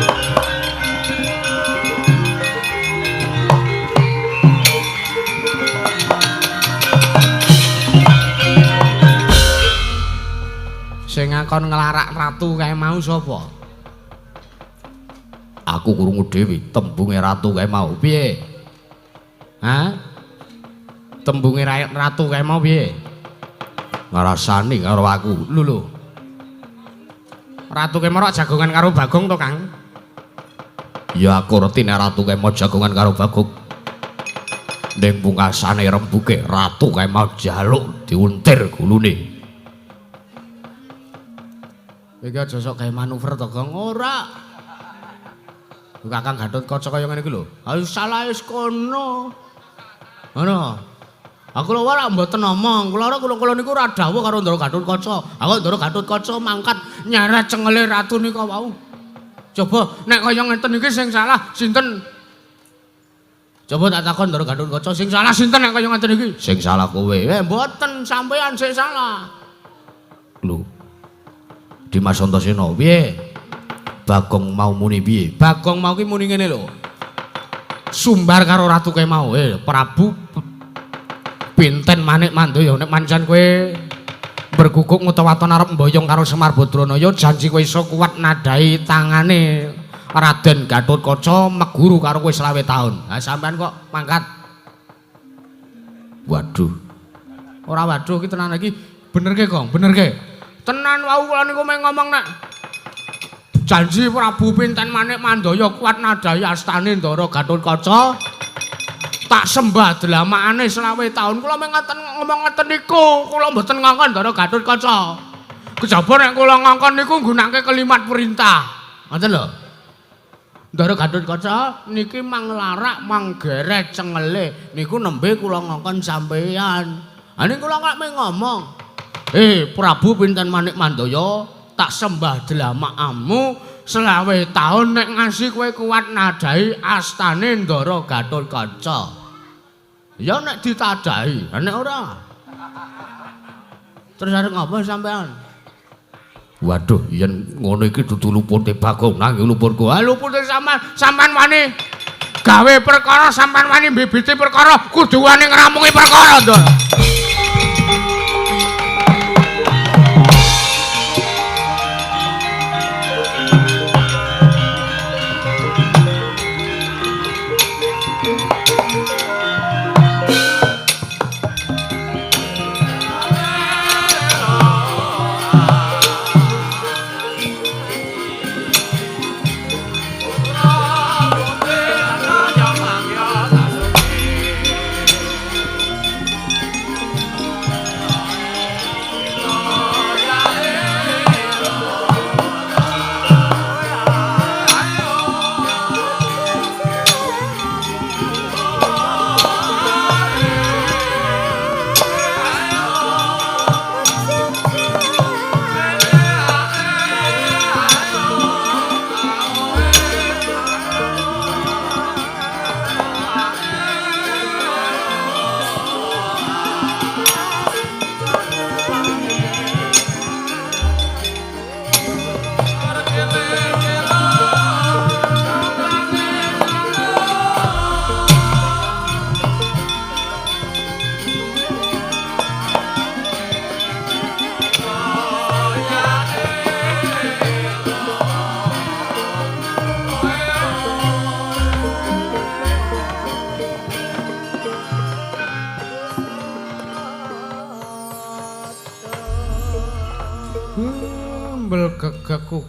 Sing ngakon nglarak ratu kae mau sapa? Aku krungu dhewe tembunge ratu kae mau. Piye? Hah? Tembunge ratu kae mau piye? Ngrasani karo aku. Lho lho. Ratu kae mau jagongan karo Bagong to, Kang? Ya aku ngerti nek ratu kae mau jagongan karo Bagong. Ning pungkasane rembuke ratu kae mau njaluk diuntir gulune. Iki aja sok gawe manuver to, Gong. Ora. Kakang Gatotkaca kaya ngene iki lho. Ayo salah wis kono. Ngono. Aku lho ora mboten omong. Kula ora kula niku ora dawuh karo Ndara Gatotkaca. Aku Ndara Gatotkaca mangkat nyeret cengele ratu nika wau. Coba nek kaya ngeten iki sing salah sinten? Coba tak takon Ndara Gatotkaca sing salah sinten nek kaya ngeten iki? Sing salah kowe. Mboten sampean sing salah. Lho. Dimas Antasena, piye? Bagong mau muni piye? Bagong mau ki muni ngene lho. Sumbar karo ratu kae mau. Prabu Pinten Manik Mandaya nek pancen kowe berguguk ngutawaton arep mboyong karo Semar Badranaya janji kowe iso kuat nadai tangane Raden Gatotkaca meguru karo kowe 25 taun. Lah sampean kok mangkat. Waduh. Ora waduh iki tenan iki bener ke, Gong? Bener ke? Tenan wau kula niku mung ngomong nek janji Prabu Pinten Manik Mandaya kuat nadai astane Ndara Gatotkaca tak sembah dlamakane 25 taun. Kula mung ngoten ngomong ngoten niku, kula mboten ngongkon Ndara Gatotkaca. Kejaba nek kula ngongkon niku nggunakake kalimat perintah. Ngoten lho. Ndara Gatotkaca niki manglarak manggeret cengele niku nembe kula ngongkon sampeyan. Ha niku kula kok mung ngomong. Prabu Pinten Manik Mandaya tak sembah dlamakmu 25 taun nek ngasih kowe kuat nadai astane Ndara Gatotkaca. Ya nek ditadahi, nek ora. Terus arep ngapa sampean? Waduh, yen ngono iki dudu lupute Bagong nanging luputku. Ah lupute sampean, sampean wani gawe perkara, sampean wani mbibiti perkara, kudu wani ngrampungi perkara, Ndara.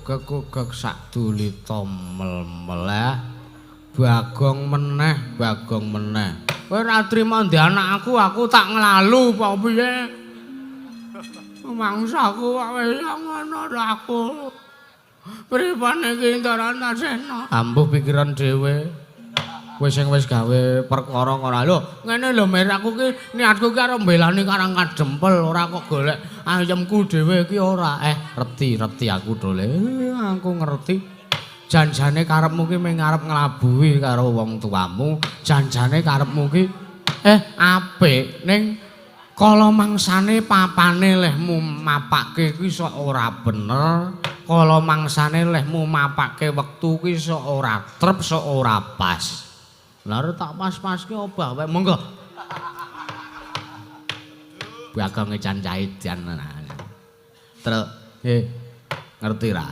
Gegek sak dulita mel-meleh. Bagong meneh, Bagong meneh. Kowe ora trimo ndek anak aku, aku tak nglalu apa piye? Mangsaku kok wis ngono aku. Pripun iki Ndara Antasena? Ambuh pikiran dhewe. Kowe sing wis gawe perkara ora lho. Ngene lho Mir, aku ki niatku ki arep mbelani Karang Kadempel, ora kok golek ayemku dhewe iki ora. Reti aku dole. Aku ngerti. Janjane karepmu ki mung arep nglabuhi karo wong tuamu. Janjane karepmu ki apik ning kala mangsane papane lehmu mapake ki sok ora bener. Kala mangsane lehmu mapake wektu ki sok ora trep, sok ora pas. Lah tak pas-paske obah wae monggo. Bagonge cancaidan. Truk, ngerti ra?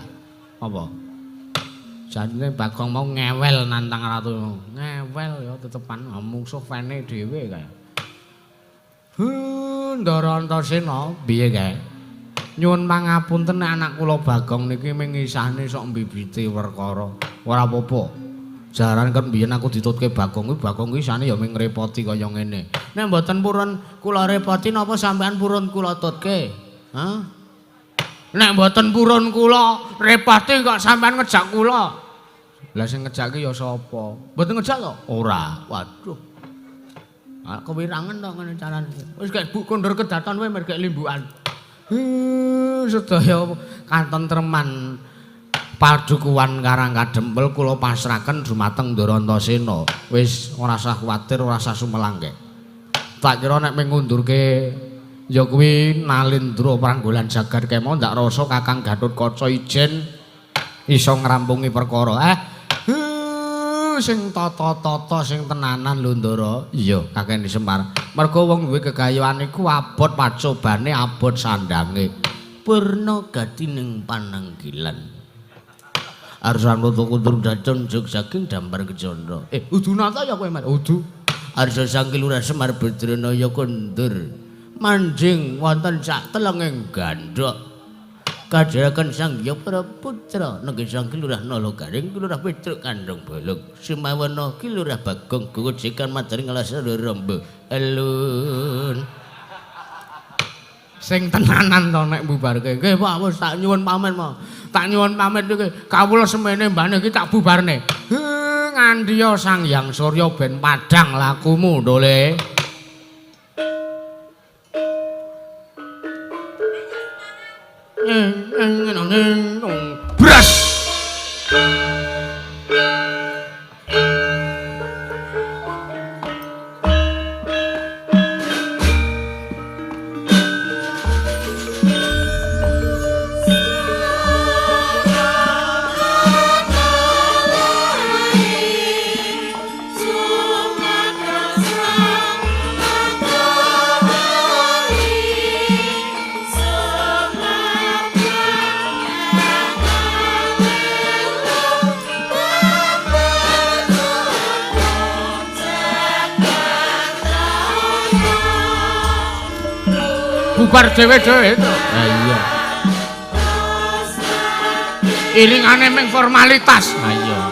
Apa? Jane Bagong mau ngewel nantang ratu. Ngewel ya tetepan mungsuh fene dhewe kae. Ndara Antasena piye kae? Nyuwun pangapunten anak kula Bagong niki ming ngisahne sok mbibiti perkara. Ora apa-apa. Jaran kan biyen aku ditutke Bagong kuwi, Bagong kuwi isane ya ming ngrepoti kaya ngene. Nek mboten purun kula repoti napa sampean purun kula tutke? Hah? Nek mboten purun kula repoti kok sampean ngejak kula. Lah sing ngejak ki ya sapa? Mboten ngejak to? Ora. Waduh. Ah kewirangen to ngene carane. Wis gek bu kondur kedaton kowe mergek limbukan. Sedaya katentreman padukuhan Karang Kadempel kula pasrahaken dumateng Ndara Antasena. Wis ora usah kuwatir, ora usah sumelangke. Tak kira nek mung ngundurke ya kuwi Nalindra Pranggolan Jagat kemo ndak rasa Kakang Gatotkaca ijen iso ngrampungi perkara. Sing tata-tata sing tenanan lho Ndara. Iya, kakene Semar. Mergo wong duwe gegayuhan iku abot pacobane, abot sandange. Purna gatining pananggilan. Arsan Rata Kundur Dacon Jog saking Dampar Kecandra. Udu nata ya kowe, Mas? Udu. Arsa Sang Lurah Semar Badranaya kondur. Manjing wonten sak telenging gandhok. Kadheraken Sang Hyang Para Putra nenggih Sang Lurah Nala Garing, Lurah Petruk Kandhong Bolong, Sumawana Ki Lurah Bagong Gojekan Madring Alas Rombo. Alun. Sing tenanan to nek mbubarke. Nggih Pak, wis tak nyuwun pamit, Pak. Tak nyuwun pamit iki. Kawula semene mbane iki tak bubarne. Ngandhiya Sang Hyang Surya ben padhang lakumu, Ndole. Bras. Bubar dhewe-dhewe to. Ha iya. Iringane ming formalitas. Ha iya.